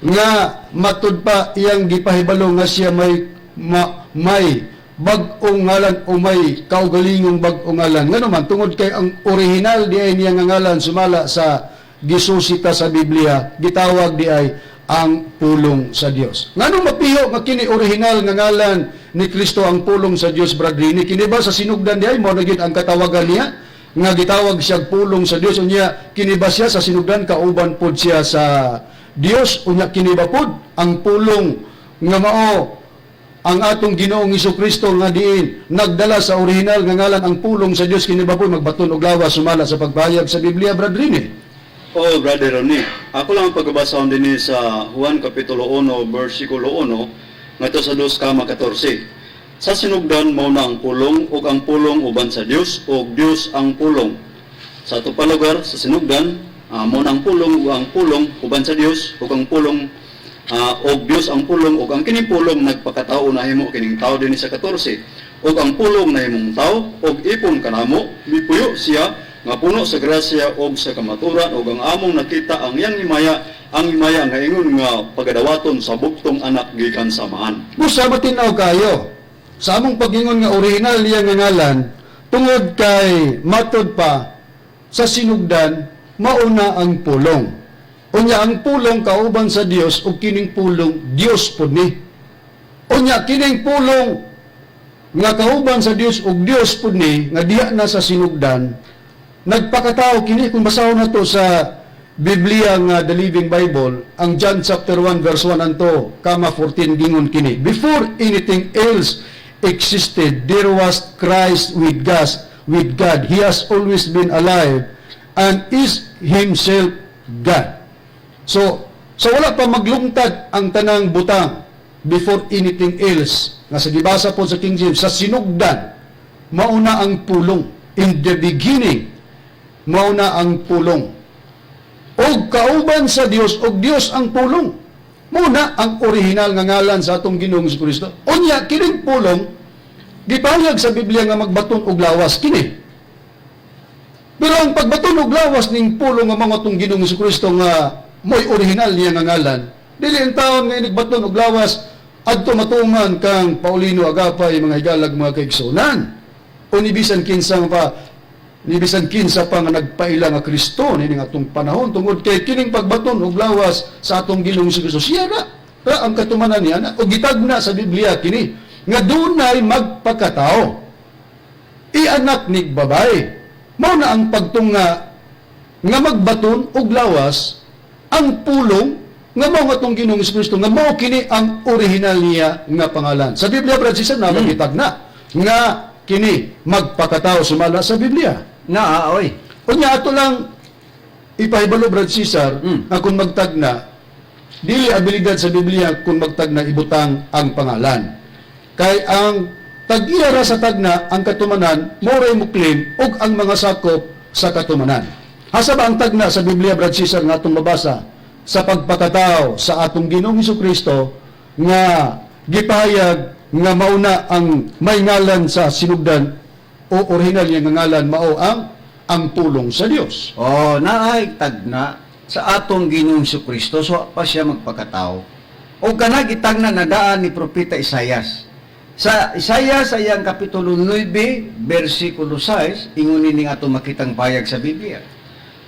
nga matud pa iyang gipahibalo nga siya may bag-ong ngalan o may kaugalingong bag-ong ngalan. Ngano man, tungod kay ang original di ay niya nga ngalan sumala sa gisusita sa Biblia gitawag di ay ang Pulong sa Dios. Ngano mapiho nga kini original nga ngalan ni Kristo ang Pulong sa Dios, Brad Rini? Kini ba sa sinugdan di ay mao na gyud ang katawagan niya nga gitawag siya Pulong sa Dios? Unya kini ba siya sa sinugdan kauban pod siya sa Dios? Unya kini ba pod ang Pulong nga mao ang atong Ginoong Kristo nga diin nagdala sa original nga ngalan ang Pulong sa Dios, kini ba pod magbaton og lawas sumala sa pagpahayag sa Biblia, Brad Rini? Oh, Brother Ronnie, ako lang ang pagbabasa din sa Juan Kapitulo 1, versikulo 1, ngadto sa 2 kama 14. "Sa sinugdan mao na ang Pulong, ug ang Pulong uban sa Dios, ug Dios ang Pulong." Sa ato pa lugar, sa sinugdan, mao na ang Pulong, ug ang Pulong uban sa Dios, ug ang Pulong ug Dios ang Pulong, ug ang kining Pulong nagpakatao, nahimo kining tao dinhi sa 14. "Ug ang Pulong nahimong tao ug ipon kanamo, mipuyo siya nga puno sa grasya ug sa kamaturan, ug ang among nakita ang iyang himaya, ang himaya nga ingon nga pagadawaton sa bugtong anak gikan sa Amahan." Busa matinaw kayo sa among pag-ingon nga original niya nga ngalan tungod kay matod pa sa sinugdan mauna ang Pulong. Unya ang Pulong kauban sa Dios ug kining Pulong Dios pud ni. Unya kining Pulong nga kauban sa Dios ug Dios pud ni nga diha na sa sinugdan nagpakatao kini. Kung basahon na to sa Biblia nga The Living Bible, ang John chapter 1 verse 1 anto kama 14, gingon kini: "Before anything else existed, there was Christ with God. He has always been alive and is himself God." So So wala pa maglungtad ang tanang butang, before anything else, nga sa gibasa po sa King James, sa sinugdan, mauna ang Pulong. In the beginning, mauna ang Pulong. Og kauban sa Dios, og Dios ang Pulong. Muna ang original nga ngalan sa atong Ginoong Kristo. Unya, kining Pulong, gipahayag sa Biblia nga magbaton og lawas kini. Pero ang pagbaton og lawas ning Pulong nga mga atong Ginoong Kristo nga mo'y original niya nga ngalan, dili ang taon nga inigbaton og lawas adto matuman kang Paulino Agapay, mga higalag, mga kaigsunan. O ni bisan kinsa pa nga nagpaila nga Kristo nining atong panahon, tungod kay kining pagbaton og lawas sa atong Ginoong Kristo, siya ra ra ang katumanan niya na og gitagna sa Biblia kini nga dunay magpakatao, ianak ni babae. Mao na ang pagtunga nga magbaton og lawas ang Pulong nga mao nga atong Ginoong Kristo, nga mao kini ang original niya nga pangalan. Sa Biblia, Brad Cesar, na gitagna nga kini magpakatao sumala sa Biblia. Na, oy. Unya, ato lang ipahibalo, Brad Cesar, nga kung magtagna, dili abilidad sa Biblia kung magtagna ibutang ang pangalan. Kay ang tag-iya ra sa tagna, ang katumanan, mo ray mo claim og ang mga sakop sa katumanan. Asa ba ang tagna sa Biblia, Brad Cesar, nga atong mabasa sa pagpakatao sa atong Ginoong Kristo nga gipahayag nga mauna ang may ngalan sa sinugdan o original niya nga ngalan mao ang Pulong sa Dios? Oh, naay tagna sa atong Ginoong Kristo so pa siya magpakatao. O kana gitagna na daan ni Propeta Isayas. Sa Isayas ayang kapitulo 9 bersikulo 6, ingon ini nga atong makitang payag sa Biblia.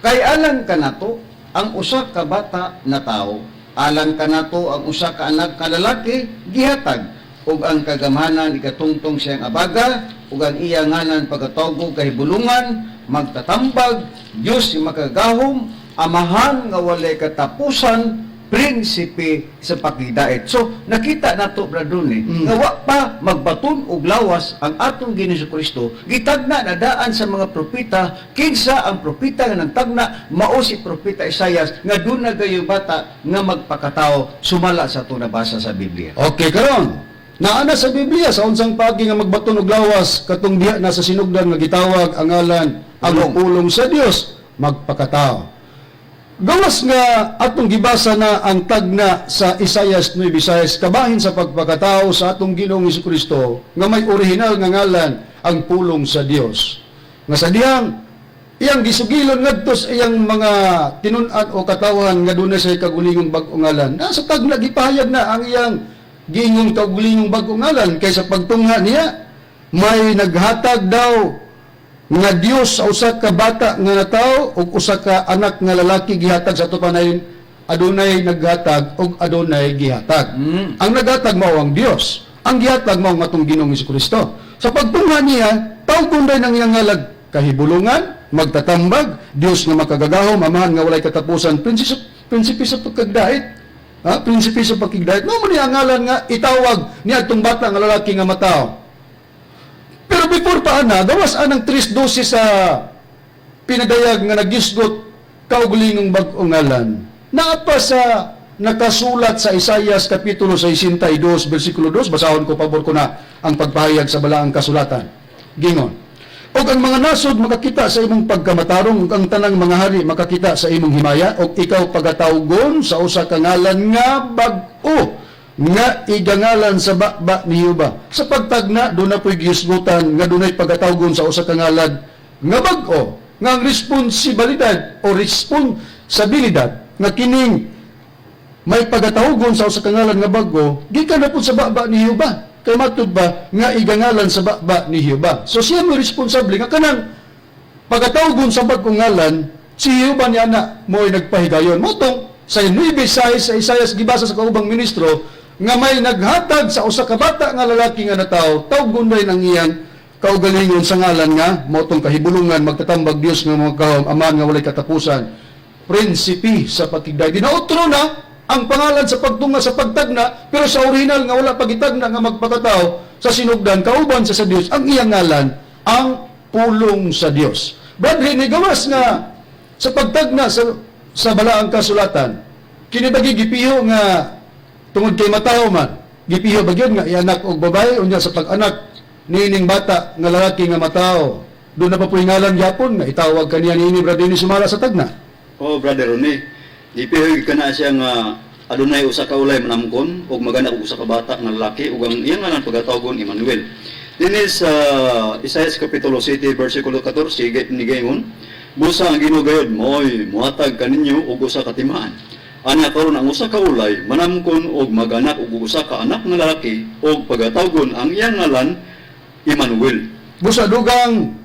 "Kay alang kanato ang usa ka bata na tao, alang kanato ang usa ka anak ka lalaki gihatag, ug ang kagamhanan ikatungtong siyang abaga, ug ang iya ngalan pagatawgo Kahibulungan, Magtatambag, Dios si Makagagahom, Amahan nga walay katapusan, Prinsipe sa Pakigdait." So nakita nato, Brad Rone, nga wa pa magbaton og lawas ang atong Ginoong Kristo, gitagna na daan sa mga propeta. Kinsa ang propeta nga nagtagna? Mao si Propeta Isayas nga duna gayo bata nga magpakatao sumala sa atong nabasa sa Biblia. Okay, karon. Naa na sa Biblia sa unsang pagi nga magbaton og lawas katong diha na sa sinugdan nga gitawag ang ngalan ang Pulong. Pulong sa Dios magpakatao. Gawas nga atong gibasa na ang tagna sa Isayas 9:6 kabahin sa pagpakatao sa atong Ginoong Kristo nga may orihinal nga ngalan ang Pulong sa Dios. Nga sa dihang iyang gisugilon ngadto sa iyang mga tinun-an o katawhan nga dunay sa kagulingong bag-ong ngalan. Nasa tagna gipahayag na ang iyang giingong kagulingong bag-ong ngalan, kay sa pagtungha niya may naghatag daw nga Dios sa usa ka bata nga natawo ug usa ka anak nga lalaki gihatag. Sa ato panayon, adunay naghatag ug adunay gihatag. Ang naghatag mao ang Dios. Ang gihatag mao ang atong Ginoong Kristo. Sa pagtungha niya, tawgon day ng iyang ngalan Kahibulungan, Magtatambag, Dios nga Makagagahom, Amahan nga walay katapusan, Prinsipe sa Pagkagdait. Ha? Prinsipe sa Pakigdait. Mao mo niya ang ngalan nga itawag ni atong bata nga lalaki nga matao. Pero before pa ana, gawas anang 3:12 sa pinadayag nga nagisgot kaugalingong bag-ong ngalan. Naa pa sa nakasulat sa Isayas kapitulo 62 bersikulo 2, basahon ko, pabor ko na ang pagpahayag sa balaang kasulatan. Gingon: "Og ang mga nasod makakita sa imong pagkamatarong, ug ang tanang mga hari makakita sa imong himaya, ug ikaw pagatawgon sa usa ka ngalan nga bag-o nga igangalan sa baba ni Jehova." Sa pagtagna, doon na po'y gihisgutan nga dunay pagatawgon sa usa ka ngalan nga bag-o, nga ang responsibilidad o responsibilidad nga kining may pagatawgon sa usa ka ngalan nga bag-o gikan na pud sa baba ni Jehova. Kay matud ba nga igangalan sa baba ni Jehova. So siya mo responsable nga kanang pagatawgon sa bag-ong ngalan, si Jehova niya na mo'y nagpahigayon. Motong sa 9:6 sa Isayas gibasa sa kaubang ministro nga may naghatag sa usa ka bata nga lalaki nga natawo, tawgon rin ang iyang kaugalingon sa ngalan nga motong Kahibulungan, Magtatambag, Dios nga Makagagahom, Amahan nga walay katapusan, Prinsipe sa Pakigday. Ginautro na ang pangalan sa pagtunga sa pagtagna, pero sa original nga wala pagitagna nga magpakatao sa sinugdan kauban sa Dios, ang iyang ngalan ang Pulong sa Dios. Brad Rene, gawas nga sa pagtagna sa balaang kasulatan, Kini ba gipiho nga tungod kay matawo man, gipiho ba gyud nga ianak og babae, unya sa pag-anak niining bata nga lalaki nga matawo, doon na pa po'y ngalan gyapon nga itawag kaniya niini, Brad Dennis, sumala sa tagna? Oh, Brother Rene, gipiho gyud kana siya nga adunay usa ka ulay manamkon ug maganak og usa ka bata nga lalaki ug ang iyang ngalan pagatawgon Emmanuel. Dinhi sa Isaias kapitulo 7 bersikulo 14 nigaingon, "Busa ang Ginoo gayud mo'y mohatag kaninyo og usa ka timaan. Ana karon ang usa ka ulay manamkon og maganak og usa ka anak nga lalaki ug pagatawgon ang iyang ngalan Emmanuel." Busa dugang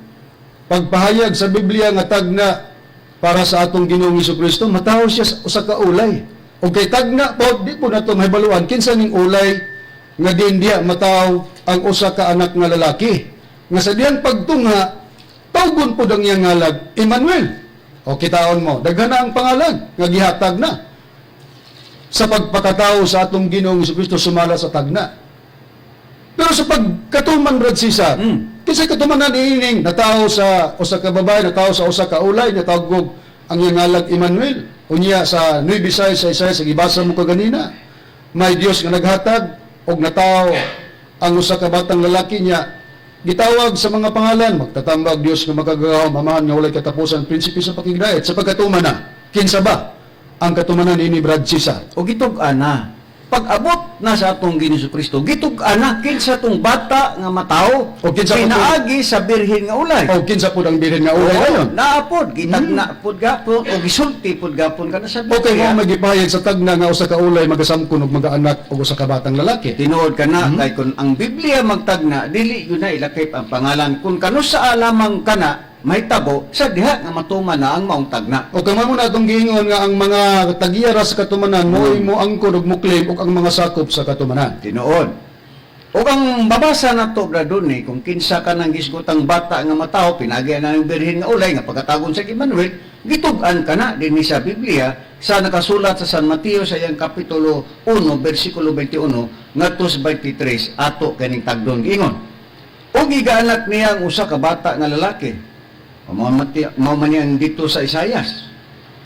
pagpahayag sa Biblia nga tagna para sa atong Ginoong Kristo, matawo siya sa usa ka ulay. O kay tagna po, di po nato mahibaluan kinsa ning ulay nga diin diha mataw ang usa ka anak nga lalaki. Nga sa diyang pagtungha, tawgon po ang iyang ngalan Emmanuel. O kitaon mo, daghan na ang pangalan nga gihatag na sa pagpakatao sa atong Ginoong Kristo sumala sa tagna. Pero sa pagkatuman, Brad Cesar, kinsa katumanan ining natawo sa usa ka babae, natawo sa usa ka ulay, natawag ang iyang ngalan Emmanuel? Unya sa Nueva Isaiah sa Isaiah sa gibasa mo kaganina, may Dios nga naghatag og natawo ang usa ka batang lalaki niya gitawag sa mga pangalan, magtatambag, Dios nga makagagahom, Amahan nga walay katapusan, Prinsipe sa pakigdait. Sa pagkatuman na, kinsa ba ang katumanan ini, Brad Cesar? O gitug-an na. Pag-abot na sa atong Ginoong Kristo, gitug-an na kinsa tong bata nga matawo. O kinsa po pinaagi sa birhen nga ulay. O kinsa pud ang birhen nga ulay Oo, ngayon? Naa pod, gitagna pod gapon o gisulti pod gapon kana sa Okay Biblia. mo magipahayag sa tagna nga usa ka ulay magasamkon og magaanak og usa ka batang lalaki. Tinuod kana kay kun ang Biblia magtagna, dili yun na ilakip ang pangalan. Kun kanusa lamang kana mahitabo sa diha nga matuman na ang maong tagna. O kung mo na atong giingon nga ang mga tagiyara sa katumanan mo mo angkon og mo claim og ang mga sakop sa katumanan. Tinuod. O ang babasa na to, Brad Donnie, kung kinsa ka nang gisgutang bata nga matawo, pinagi na ng birhen nga ulay, nga pagkatagon sa Emmanuel, gitug-an ka na din sa Biblia, sa nakasulat sa San Mateo sa iyang Kapitulo 1, versikulo 21, ngadto sa 23, ato kaning tagdon giingon. O gigaanak niya ang usa ka bata nga lalaki. O mao man niya ang dito sa Isayas.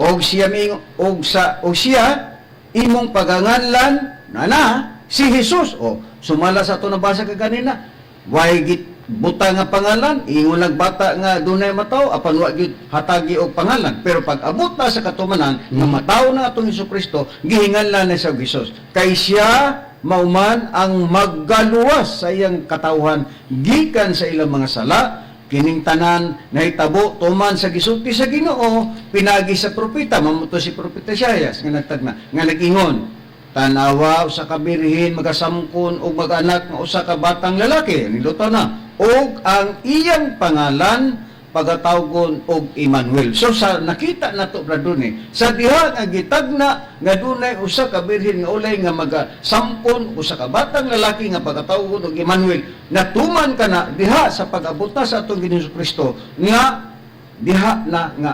Og siya miingon, og sa og siya imong paganganlan na si Jesus. O sumala sa ato nabasa kaganina, way git buta nga pangalan, ingon lang bata nga dunay mataw apan wa gyud hatagi og pangalan. Pero pag abot na sa katumanan nga mataw na atong Hesus Kristo, gihinganlan na sa Jesus. Kay siya mauman ang maggaluwas sa iyang katawhan gikan sa ilang mga sala. Kining tanan nahitabo tuman sa gisulti sa Ginoo pinagi sa propeta, mao to si Propeta Isaias nga nagtagna nga nag-ingon, "Tanawa, usa ka birhen magasamkon og mag-anak nga usa ka batang lalaki," niluto na, "ug ang iyang pangalan pagatawgon og Emmanuel." So sa nakita nato, Brad Donnie, sa diha nga gitagna nga dunay usa ka birhen nga ulay nga magasampon usa ka batang lalaki nga pagatawgon og Emmanuel, natuman kana diha sa pag-abot na sa atong Ginoong Kristo nga diha na nga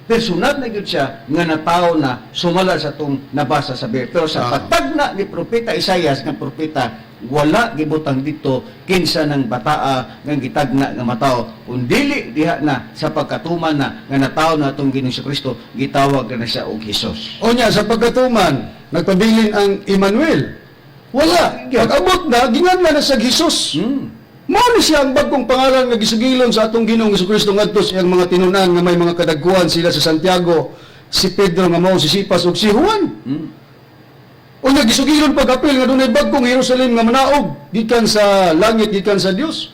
personal na gyud siya nga natawo na sumala sa atong nabasa sa Biblia. Pero sa pagtagna ni Propeta Isaias nga propeta, wala gibutang dito kinsa ng bataa nga gitagna nga matawo, kun dili diha na sa pagkatuman na nga natawo na atong Ginoong Kristo, gitawag na siya og Jesus. Unya sa pagkatuman, nagpabilin ang Emmanuel? Wala. Pag-abot na, ginganlan na sa Jesus. Mao ni siya ang bagong pangalan nga gisugilon sa atong Ginoong Kristo ngadto sa iyang mga tinunan nga may mga kadagkuan sila sa Santiago, si Pedro nga mao si Sipas ug si Juan. Unya gisugilon pag-apil nga dunay bagong Jerusalem nga manaog gikan sa langit, gikan sa Dios.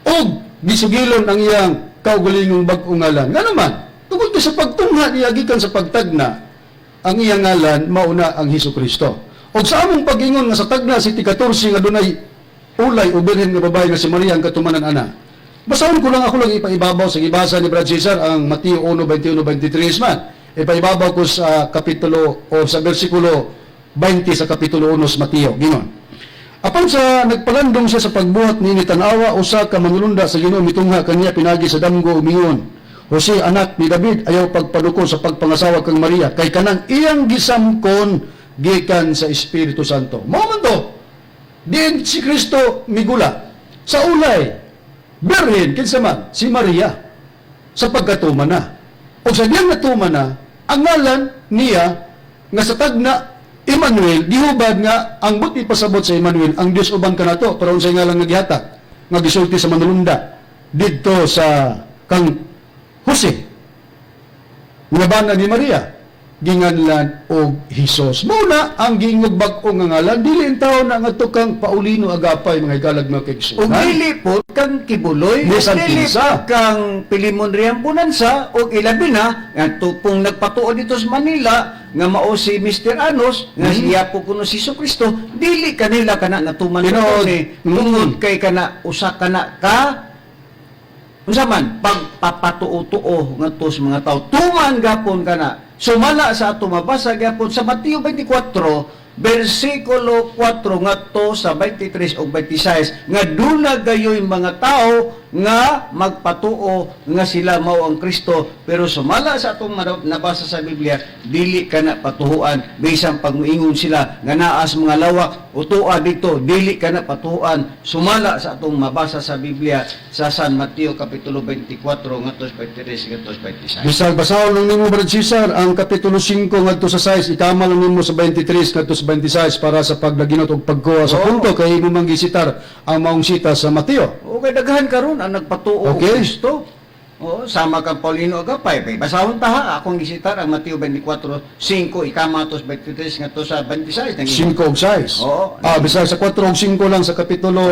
Og gisugilon ang iyang kaugalingong bag-ong ngalan. Ngano man, tungod kay sa pagtungha niya gikan sa pagtagna, ang iyang ngalan mauna ang Hesus Kristo. Og sa among pag-ingon nga sa tagna 7:14 nga dunay ulay o birhen nga babae nga si Maria ang katumanan ana. Basahon ko lang, ako lang ipaibabaw sa gibasa ni Brad Cesar ang Mateo 1:21 23 man. Ipaibabaw ko sa kapitulo o sa bersikulo 20 sa kapitulo 1 sa Mateo. Ginon. Apan sa nagpalandong siya sa pagbuhat niini, tan-awa, usa ka manulunda sa Ginoo mitungha kaniya pinagi sa damgo ug mingon, "Jose, anak ni David, ayaw pagpaduko sa pagpangasawa kang Maria kay kanang iyang gisamkon gikan sa Espiritu Santo." Mao man to. Diin si Kristo migula sa ulay birhen, kinsa man si Maria sa pagkatuman na. O sa diyang natuman na, ang ngalan niya Nga sa tagna Emmanuel, gihubad nga ang buot ipasabot sa Emmanuel, ang Dios uban kanato, pero unsay ngalan nga gihatag nga gisulti sa manulunda didto sa kang Jose nga bana ni Maria, ginganlan og Hesus. Mao na ang giingog bag-o nga ngalan, dili intawon na ngadto kang Paulino Agapay, mga higala ug mga Ug kaigsuonan. dili po kang Kibuloy, ug Bisan dili kinsa. po kang Pilimon Riam Bonanza, ug ilabi na nga pong nagpatuo dito sa Manila nga mao si Mr. Anos nga siya po kuno si Kristo, dili kanila kana natuman Tinuod. ni tungod kay kana usa kana ka unsa man pagpapatuo-tuo ngadto sa mga tao, tuman gapon kana sumala sa ato mabasa gyapon sa Mateo 24 versikulo 4 ngadto sa 23 ug 26 nga duna gayoy mga tao nga magpatuo nga sila mao ang Kristo, pero sumala sa atong nabasa sa Biblia, dili kana patuhuan bisan pag-ingon sila nga naa sa mga lawak utua dito, dili kana patuhuan sumala sa atong mabasa sa Biblia sa San Mateo kapitulo 24 ngadto sa 23 ngadto sa 26. Bisag basahon lang nimo, Brad Cesar, ang kapitulo 5 ngadto sa 6, ikama lang nimo sa 23 ngadto sa 26 para sa paglaginot og pagkuha sa punto kay imo mang gisitar ang maong sita sa Mateo. Okay, daghan karon ang nagpatuo og Kristo. Oo, sama kang Paulino Agapay. Bay, basahon ta ha, akong gisitar ang Mateo 24:5 ikama tos 23 ngadto sa 26. Nang 5 og 6. Oo. Ah, bisag sa 4 og 5 lang sa kapitulo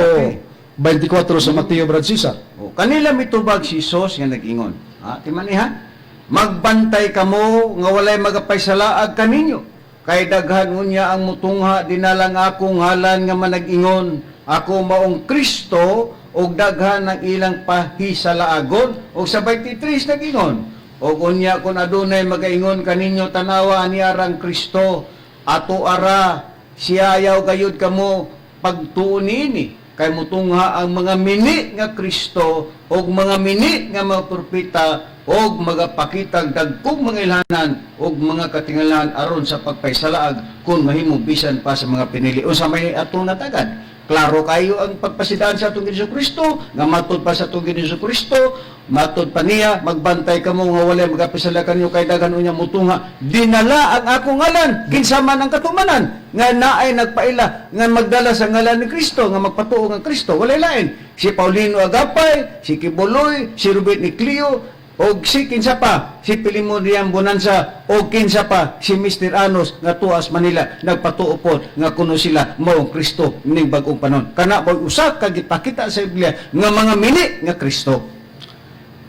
24 sa Mateo, Brad Cesar. O, kanila mitubag si Jesus nga nag-ingon. Ha, timanihan. Magbantay kamo nga walay magapaysalaag kaninyo. Kay daghan unya ang mutungha dinalang akong ngalan nga manag-ingon, "Ako maong Kristo," ug daghan ang ilang pahisalaagon. Og sa 23 nag-ingon, "Og unya kun adunay magaingon kaninyo, 'Tanawa, ania rang Kristo, ato ara siya,' ayaw gayud kamo pagtuon niini, kay mutungha ang mga mini nga Kristo ug mga mini nga mga propeta og magapakitag dagkong mga ilhanan ug mga katingalan aron sa pagpaysalaag kung mahimo bisan pa sa mga pinili." Unsa may atong natagan? Klaro kayo ang pagpasidaan sa atong Ginoong Kristo nga matod pa sa atong Ginoong Kristo, matod pa niya, "Magbantay kamo nga walay magapisala kanyo, kay daghan unya mutungha dinala ang akong ngalan." Kinsa man ang katumanan nga naay nagpaila nga magdala sa ngalan ni Kristo nga magpatuo nga Kristo? Walay lain, si Paulino Agapay, si Kibuloy, si Robert Niclio, og si kinsa pa, si Pilimon Riam Bonanza, og kinsa pa, si Mr. Anos nga tuas Manila nagpatuo po nga kuno sila mao ang Kristo ning bag-ong panahon. Kana mo'y usa ka gipakita sa Biblia nga mga mini nga Kristo.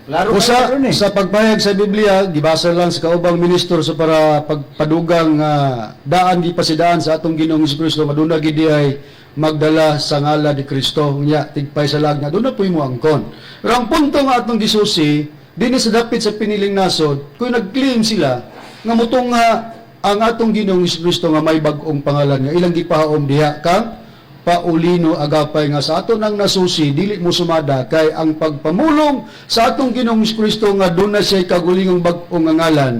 Klaro Usa kayo ron eh. sa pagpahayag sa Biblia, gibasa lang sa kaubang minister sa para pagpadugang nga daan gipasidaan sa atong Ginoong Kristo maduna gid ay magdala sa ngala ni Kristo, nya tigpay sa lag nga duna puy mo angkon. Pero ang punto nga atong gisusi dinhi sa dapit sa piniling nasod, kung nag-claim sila nga mutungha ang atong Ginoong Kristo nga may bag-ong pangalan nga ilang gipahaom diha kang Paulino Agapay, nga sa aton ang nasusi dili mo sumada, kay ang pagpamulong sa atong Ginoong Kristo nga duna siya kagulingong bag-ong nga ngalan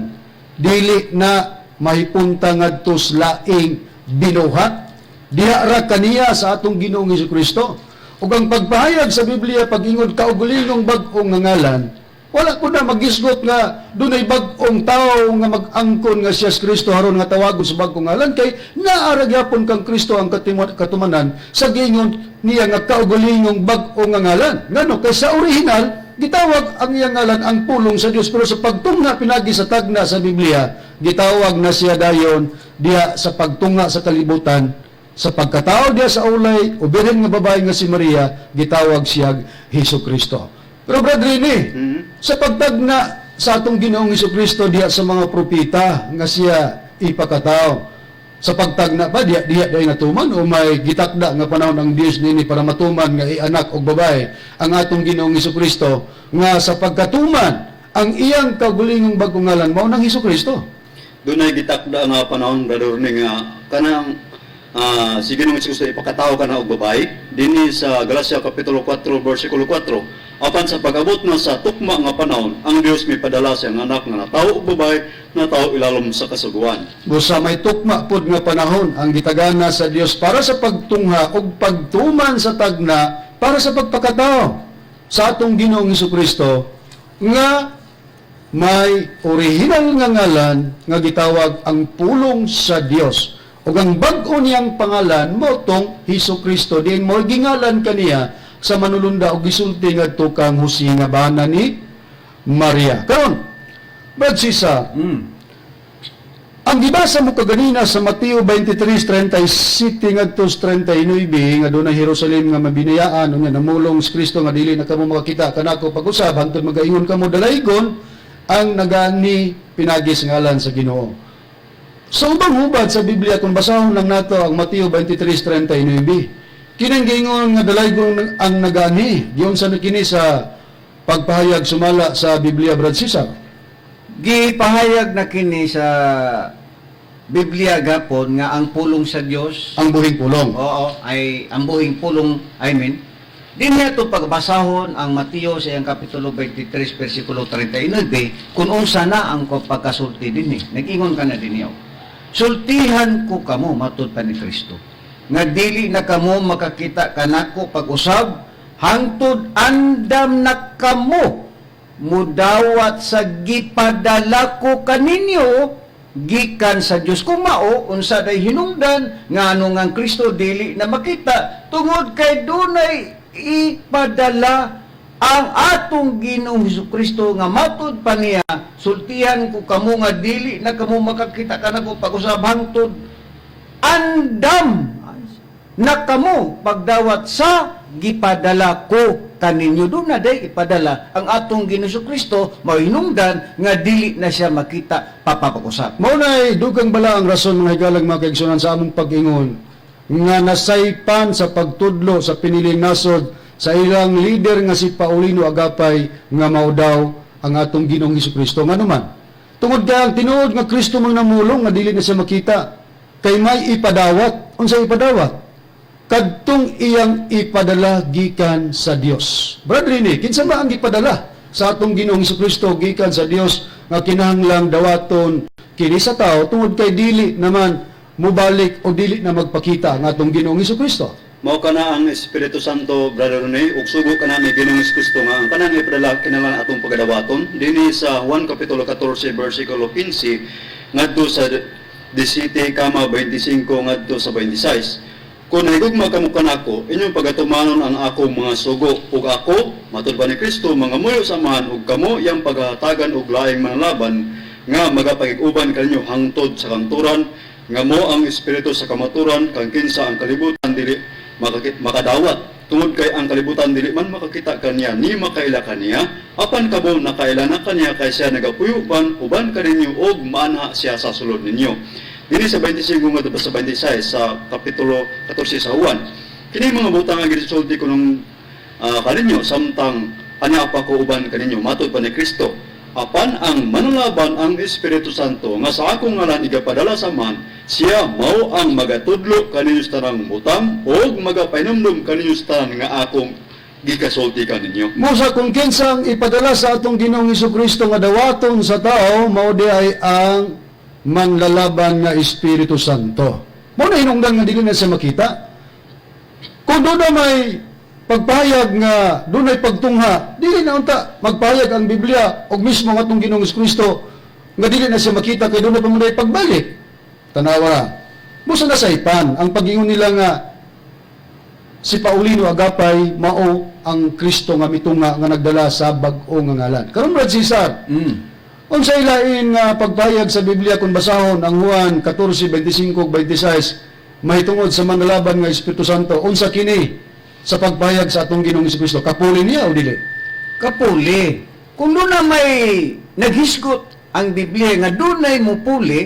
dili na mahipunta ngadto sa laing binuhat, diha ra kaniya sa atong Ginoong Kristo. Ug ang pagpahayag sa Biblia pag-ingon kaugulingong bag-ong nga ngalan, wala ko na magisgot nga dunay bag-ong tao nga mag-angkon nga siya si Kristo aron nga tawagon sa bag-ong ngalan, kay naa ra gyapon kang Kristo ang katumanan sa giingon niya nga kaugulingong bag-ong nga ngalan. Ngano? Kay sa original gitawag ang iyang ngalan ang Pulong sa Dios, pero sa pagtungha pinagi sa tagna sa Biblia gitawag na siya dayon diha sa pagtunga sa kalibutan sa pagkatao diha sa ulay o birhen nga babae nga si Maria, gitawag siya Hesus Kristo. Pero Brad Rene, sa pagtagna sa atong Ginoong Kristo diha sa mga propeta nga siya ipakatao, sa pagtagna ba diha diha dahil natuman o may gitakda nga panahon ang Dios nini para matuman nga ianak og babae ang atong Ginoong Kristo nga sa pagkatuman ang iyang kagulingong bagong ngalan mao nang Hesus Kristo? Dunay gitakda nga panahon, Brother Rene, nga kanang si Ginoong Hesus ipakatao kana og babae dinhi sa Galacia kapitulo 4 bersikulo 4: "Apan sa pag-abot na sa tukma nga panahon, ang Dios mipadala sa iyang anak nga natawo og babae, natawo ilalom sa kasuguan." Busa may tukma pod nga panahon ang gitagana sa Dios para sa pagtungha ug pagtuman sa tagna para sa pagpakatao sa atong Ginoong Kristo nga May original nga ngalan nga gitawag ang Pulong sa Dios. Ug ang bag-o niyang pangalan mao tong Hesus Kristo, diin mao gingalan kaniya sa manulunda og gisulti ngadto kang Jose nga bana ni Maria. Karon, Brad Cesar, ang gibasa mo kaganina sa Mateo 23:37 ngadto 39 nga dunay Jerusalem nga mabinayaan, unya namulong si Kristo nga dili na kamo makakita kanako pag-usab hangtod magaingon kamo, "Dalaygon ang nagani pinagi sa ngalan sa Ginoo." Sa ubang hubad sa Biblia, kung basahon lang nato ang Mateo 23:39, kinang giingon nga dalaygon ang nagani, giunsa na kini sa pagpahayag sumala sa Biblia, Brad Cesar? Gipahayag na kini sa Biblia gapon nga ang pulong sa Dios Ang buhing pulong. Oo, ay ang buhing pulong, I mean. Dinhi ato pagbasahon ang Mateo sa iyang kapitulo 23 versikulo 39 kung unsa na ang pagkasulti dinhi. Nag-ingon ka na dinhi. Oh. "Sultihan ko kamo," matud pa ni Kristo, "nga dili na kamo makakita kanako pag-usab hangtod andam na kamo mudawat sa gipadala ko kaninyo gikan sa Dios." Kung mao, unsa day hinungdan nga ano nga ang Kristo dili na makita? Tungod kay dunay ipadala ang atong Ginoong Hesus Kristo nga matud pa niya, "Sultihan ko kamo nga dili na kamo makakita kanako pag-usab hangtod andam na kamo pagdawat sa gipadala ko kaninyo." Doon na day ipadala ang atong Ginoong Kristo, mao hinungdan nga dili na siya makita papapag-usab. Mao nay dugang bala ang rason, mga higalang mga kaigsunan, sa among pag-ingon nga nasaypan sa pagtudlo sa piniling nasod sa ilang leader nga si Paulino Agapay nga mao daw ang atong Ginoong Kristo. Ngano man? Tungod kay ang tinuod nga Kristo mang namulong nga dili na siya makita kay may ipadawat. Unsa ipadawat? Kadtong iyang ipadala gikan sa Dios. Brad Rene, kinsa ba ang gipadala sa atong Ginoong Kristo gikan sa Dios nga kinahanglang dawaton kini sa tao tungod kay dili naman mubalik o dili na magpakita ang atong Ginoong Kristo? Mao kana ang Espiritu Santo, Brother Rene, ug sugo kana ni Ginoong Kristo nga ang kanang ipadala kinahanglan atong pagadawaton dinhi sa Juan kapitulo 14 bersikulo 15 ngadto sa 17 kama 25 ngadto sa 26. "Kung nahigugma kamo kanako, inyong pagatumanon ang akong mga sugo, ug ako," matud pa ni Kristo, "mangamuyo sa Amahan ug kamo iyang paghatagan og laing manlaban nga magapakig-uban kaninyo hangtod sa kangturan, nga mao ang Espiritu sa kamaturan, kang kinsa ang kalibutan dili makadawat tungod kay ang kalibutan dili man makakita kaniya ni makaila kaniya. Apan kamo nakaila na kaniya kay siya nagapuyo uban kaninyo ug maanha siya sa sulod ninyo." Dinhi sa 25 ngadto sa 26 sa kapitulo 14 sa Juan. "Kini mga butang ang gisulti ko nung kaninyo samtang ania pa ko uban kaninyo," matud pa ni Kristo. "Apan ang Manulaban, ang Espiritu Santo, nga sa akong ngalan igapadala sa Amahan, siya mao ang magatudlo kaninyo sa tanang butang ug magapahinumdum kaninyo sa tanan nga akong gikasulti kaninyo." Mosa kung kinsa ang ipadala sa atong Ginoong Kristo nga dawaton sa tao, mao di ay ang manlalaban nga Espiritu Santo. Mao na hinungdan nga dili na siya makita. Kung doon na may pagpahayag nga dunay pagtungha, dili na unta magpahayag ang Biblia og mismo ang atong Ginoong Kristo nga dili na siya makita kay doon na pa man pagbalik. Tanawa na. Busa nasaypan ang pag-ingon nila nga si Paulino Agapay mao ang Kristo nga mitunga nga nagdala sa bag-o nga ngalan. Karon, Brad Cesar, unsa ilain nga pagpahayag sa Biblia kung basahon ang Juan 14:25 ug 26 mahitungod sa manlalaban nga Espiritu Santo? Unsa kini sa pagpahayag sa atong Ginoong Kristo? Kapuli niya o dili? Kapuli. Kung doon na may naghisgot ang Biblia nga dunay mupuli,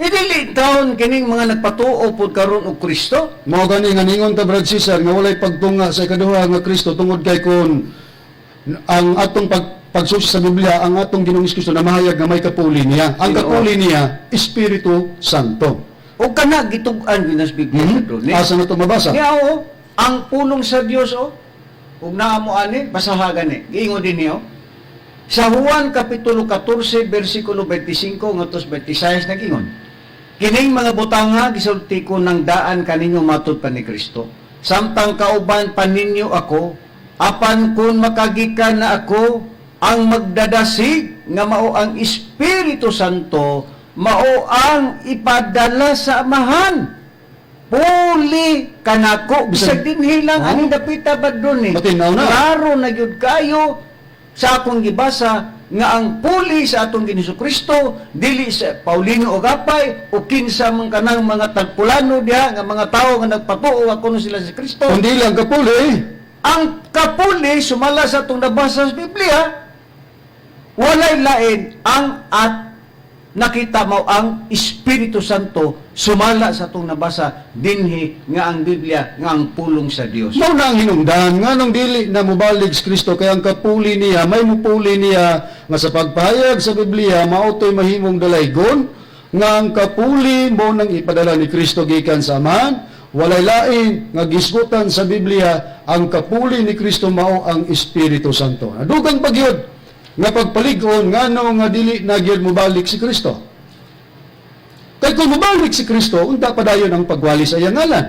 eh dili taon kining mga nagpatuo pod karon og Kristo. Mao gani nga ningon ta, Brad Cesar, nga walay pagtunga sa ikaduha nga Kristo tungod kay kung ang atong pagsusi sa Biblia, ang atong Ginoong Kristo na mahayag nga may kapuli niya. Ang Ginoo. Kapuli niya, Espiritu Santo. O kana gitug-an ginas Biblia mm -hmm. Asa na ito mabasa? Niya o, ang pulong sa Dios o. Ug naa mo ani, basaha gani. Giingon din niyo. Sa Juan kapitulo 14 versikulo 25 ngadto 26 nagingon. "Kining mga butanga gisulti ko ng daan kaninyo," matud pa ni Kristo, "samtang kauban pa ninyo ako, apan kung makagikan na ako, Ang magdadasig nga mao ang Espiritu Santo, mao ang ipadala sa Amahan. Puli kanako, bisag dinhi lang Oh. ani dapita ba dun eh. Matinaw na. Klaro na gyud kayo sa akong gibasa nga ang puli sa atong Ginoong Kristo dili sa Paulino Ogapay o kinsa man kanang mga tagpulano diha nga mga tawo nga nagpatuo nga kuno sila si Kristo. Kundi lang kapuli. Ang kapuli sumala sa atong nabasa sa Biblia, walay lain ang at nakita mo ang Espiritu Santo sumala sa atong nabasa dinhi nga ang Biblia nga ang pulong sa Dios. Mao na ang hinungdan nganong dili na mobalig si Kristo, kay ang kapuli niya, may mupuli niya nga sa pagpahayag sa Biblia mao to'y mahimong dalaygon nga ang kapuli mo nang ipadala ni Kristo gikan sa Amahan. Walay lain nga gisgutan sa Biblia, ang kapuli ni Kristo mao ang Espiritu Santo. Dugang pagyud nga pagpalig-on ngano nga dili na gyud mobalik si Kristo. Kay kung mobalik si Kristo, unta padayon ang pagwali sa iyang ngalan.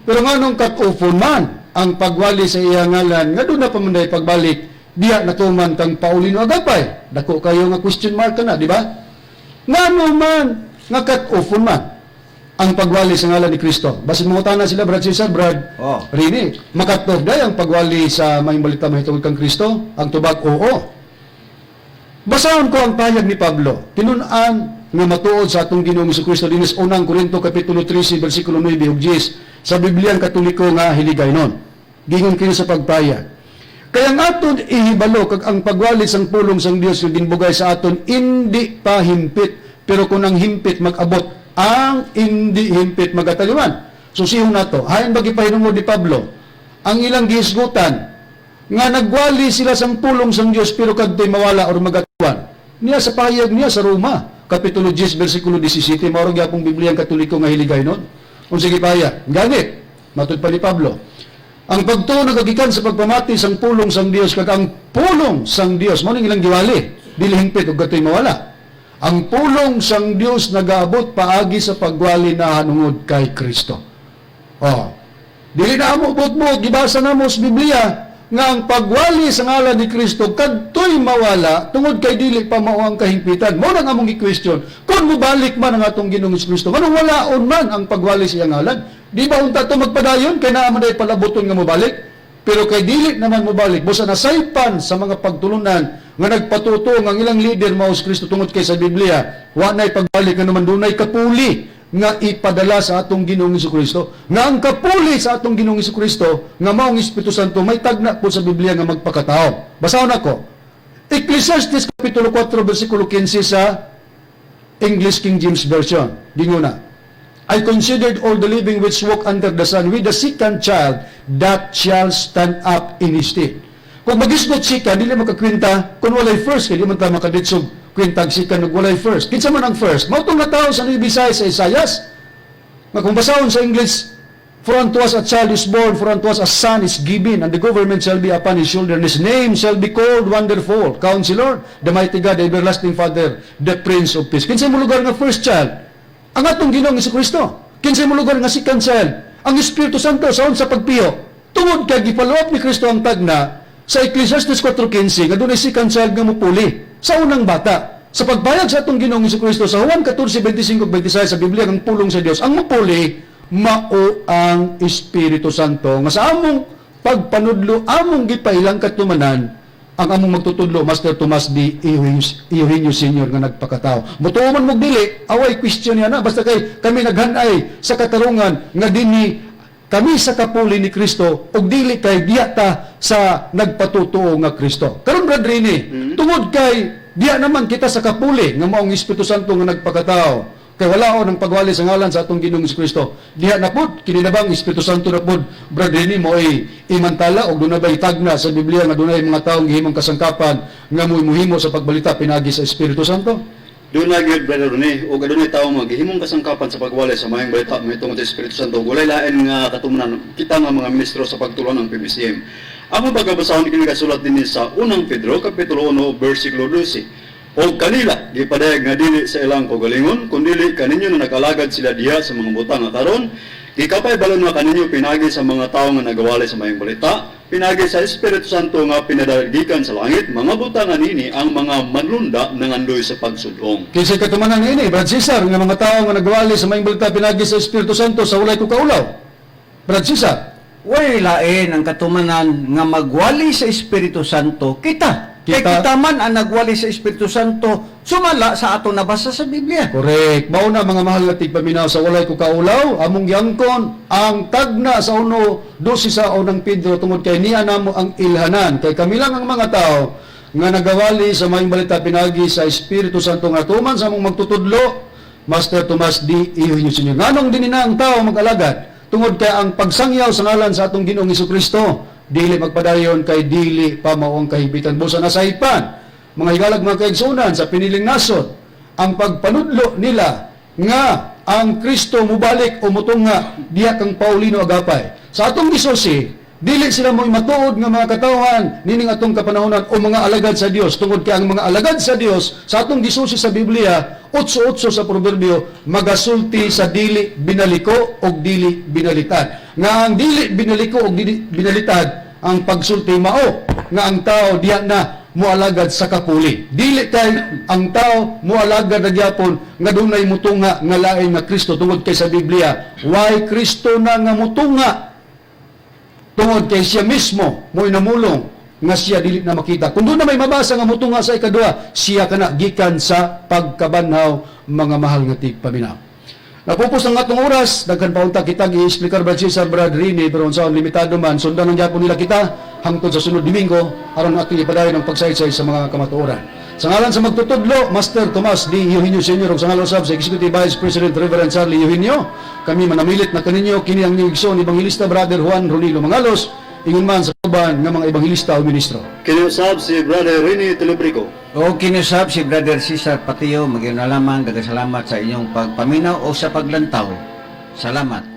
Pero nganong cut-offon man ang pagwali sa iyang ngalan, nga doon na pamunday pagbalik, diya natuman kang Paulino Agapay. Dako kayo nga question mark ka na, di ba? Ngano man nga cut-offon man ang pagwali sa ngalan ni Kristo. Basin mangutana sila, Brad Cesar, Brad Rini, makat-off day ang pagwali sa maayong balita mahitungod kang Kristo? Ang tubag, oo. Basahon ko ang pahayag ni Pablo. Tinun-an nga matuod sa atong Ginoong Kristo dinis unang Korinto kapitulo 13 bersikulo 9 ug 10 sa Bibliang Katoliko nga hiligaynon. Gingon kini sa pagpahayag. Kaya ang aton ihibalo kag ang pagwali sang pulong sang Dios nga ginbugay sa aton hindi pa himpit, pero kung ang himpit mag-abot, ang hindi himpit magataliwan. Susihon nato, hain ba gipahinungod ni Pablo ang ilang gihisgutan nga nagwali sila sang pulong sang Dios pero kadto'y mawala or magatuan? Niya sa pahayag niya sa Roma, Kapitulo 10, versikulo 17, mao ra gyapong Biblia ang Katoliko nga hiligay nun. Kung sige pahayag, ganit, matud pa ni Pablo, ang pagtuo nagagikan sa pagpamati sang pulong sang Dios, kag ang pulong sang Dios, mao ning ilang giwali, dili hingpit ug kadto'y mawala. Ang pulong sang Dios nagaabot paagi sa pagwali na hanungod kay Kristo. Oh. Dili na amo buot-buot, gibasa namo sa Biblia nga ang pagwali sa ngalan ni Kristo kadto'y mawala tungod kay dili pa mao ang kahimpitan. Mao nang among gi-question. Kung mobalik man ang atong Ginoong Kristo, nganong walaon man ang pagwali sa iyang ngalan? Di ba unta to magpadayon kay naa man day palaboton nga mobalik? Pero kay dili naman mobalik, busa nasaypan sa mga pagtulunan nga nagpatuto nga ang ilang leader mao si Kristo tungod kay sa Biblia, wa nay pagbalik nga naman dunay kapuli nga ipadala sa atong Ginoong Kristo. Nga ang kapuli sa atong Ginoong Kristo nga mao ang Espiritu Santo may tagna po sa Biblia nga magpakatao. Basahon ako. Ecclesiastes kapitulo 4 versikulo 15 sa English King James Version. Ginguna. I considered all the living which walk under the sun with the second child that shall stand up in his stead. Kung magisgot second, dili makakwenta kung walay first, kay di man ta makaditsog kwentag second ug walay first. Kinsa man ang first? Mao tong natawo sa Nueva Visayas sa Isayas. Nga kung basahon sa English, "For unto us a child is born, for unto us a son is given, and the government shall be upon his shoulder, and his name shall be called Wonderful, Counselor, the Mighty God, the Everlasting Father, the Prince of Peace." Kinsa mo lugar nga first child? Ang atong Ginoong Kristo. Kinsa mo lugar nga second child? Ang Espiritu Santo sa sa pagpiyo. Tungod kay gi-follow up ni Kristo ang tagna sa Ecclesiastes 4:15 nga dunay second child nga mupuli sa unang bata. Sa pagbayag sa atong Ginoong Kristo sa Juan 14:25 26 sa Biblia ang pulong sa Dios, ang mupuli mao ang Espiritu Santo nga sa among pagpanudlo among gipailang katumanan ang among magtutudlo, Master Tomas D. Eugenio Senior nga nagpakatao. Mutuo man mo dili, away question niya na, basta kay kami naghanay sa katarungan nga dinhi kami sa kapuli ni Kristo ug dili kay diya ta sa nagpatutuo nga Kristo. Karon, Brad Rini, tungod kay diya naman kita sa kapuli nga maong Espiritu Santo nga nagpakatao. Kay wala ng pagwali sa ngalan sa atong Ginoong Kristo. Diha na pud kini na bang Espiritu Santo na pud, Brad Rini, mo ay imantala og dunay bay tagna sa Biblia nga dunay mga taong gihimong kasangkapan nga muhimo sa pagbalita pinagi sa Espiritu Santo? Doon na gyud, Brother Rene, ug adunay tawo nga gihimong kasangkapan sa pagwali sa maayong balita mahitungod sa Espiritu Santo. Walay lain nga katumunan kita nga mga ministro sa pagtulon ng PBCM. Ang pagkabasahon kini kasulat dinhi sa unang Pedro kapitulo 1 bersikulo 12. Og kanila gipadayag nga dili sa ilang kaugalingon kundili kaninyo na nag-alagad sila diha sa mga butang nga karon gikapay balon nga kaninyo pinagi sa mga tawo nga nagawali sa maayong balita. Pinagi sa Espiritu Santo nga pinadala gikan sa langit, mga butangan nini ang mga manlunda nangandoy sa pagsudong. Kinsay katumanan niini, Brad Cesar, nga mga tao nga nagwali sa maayong balita pinagi sa Espiritu Santo sa walay kukaulaw. Brad Cesar, Way lain ang katumanan nga magwali sa Espiritu Santo kita. Kay Kita. kita man ang nagwali sa Espiritu Santo sumala sa ato nabasa sa Biblia. Correct. Mao na, mga mahal na tigpaminaw, sa walay ko kaulaw, among giangkon ang tagna sa 1:12 sa Unang Pedro tungod kay niya namo ang ilhanan. Kay kami lang ang mga tao nga nagawali sa maayong balita pinagi sa Espiritu Santo nga tuman sa among magtutudlo, Master Tomas D. Eugenio Sr. Nganong dinhi na ang tao mag-alagad? Tungod kay ang pagsangyaw sa ngalan sa atong Ginoong Kristo dili magpadayon kay dili pa mao ang kahigbitan. Busa nasaypan, mga higalag, mga kaigsunan, sa piniling nasod, ang pagpanudlo nila nga ang Kristo mubalik o mutunga diha kang Paulino Agapay. Sa atong gisusi, dili sila mo'y matuod nga mga katawhan nining atong kapanahonan o mga alagad sa Dios, tungod kay ang mga alagad sa Dios sa atong gisusi sa Biblia, 8:8 sa Proverbio, magasulti sa dili binaliko og dili binalitad. Nga ang dili binaliko og dili binalitad ang pagsulti, mao nga ang tao diha na mualagad sa kapuli. Dili kay ang tao mualagad na gyapon nga dunay mutunga nga lain nga Kristo, tungod kay sa Biblia, why Kristo na nga mutunga, tungod kay siya mismo mo'y namulong nga siya dili na makita. Kung doon na may mabasa nga mutunga sa ikaduha, siya kana gikan sa pagkabanhaw, mga mahal nga tigpaminaw. Napupos ang atong oras, daghan pa unta kita gi-explicar, Brad Cesar, Brad Rini, pero unsaon, limitado man, sundan lang gyapon nila kita hangtod sa sunod Domingo aron atong ipadayon ang pagsaysay sa mga kamatuoran. Sa ngalan sa magtutudlo, Master Tomas D. Eugenio Sr. ug sa ngalan usab sa Executive Vice President Reverend Charlie Eugenio, kami manamilit na kaninyo. Kini ang inyong igsoon, Evangelista Brother Juan Ronilo Mangalos, ingon man sa uban nga mga ebanghilista o ministro. Kiniusab si Brother Rene Telebrico. O kinusab si Brother Cesar Patio, maging lamang daghang salamat sa inyong pagpaminaw o sa paglantaw. Salamat.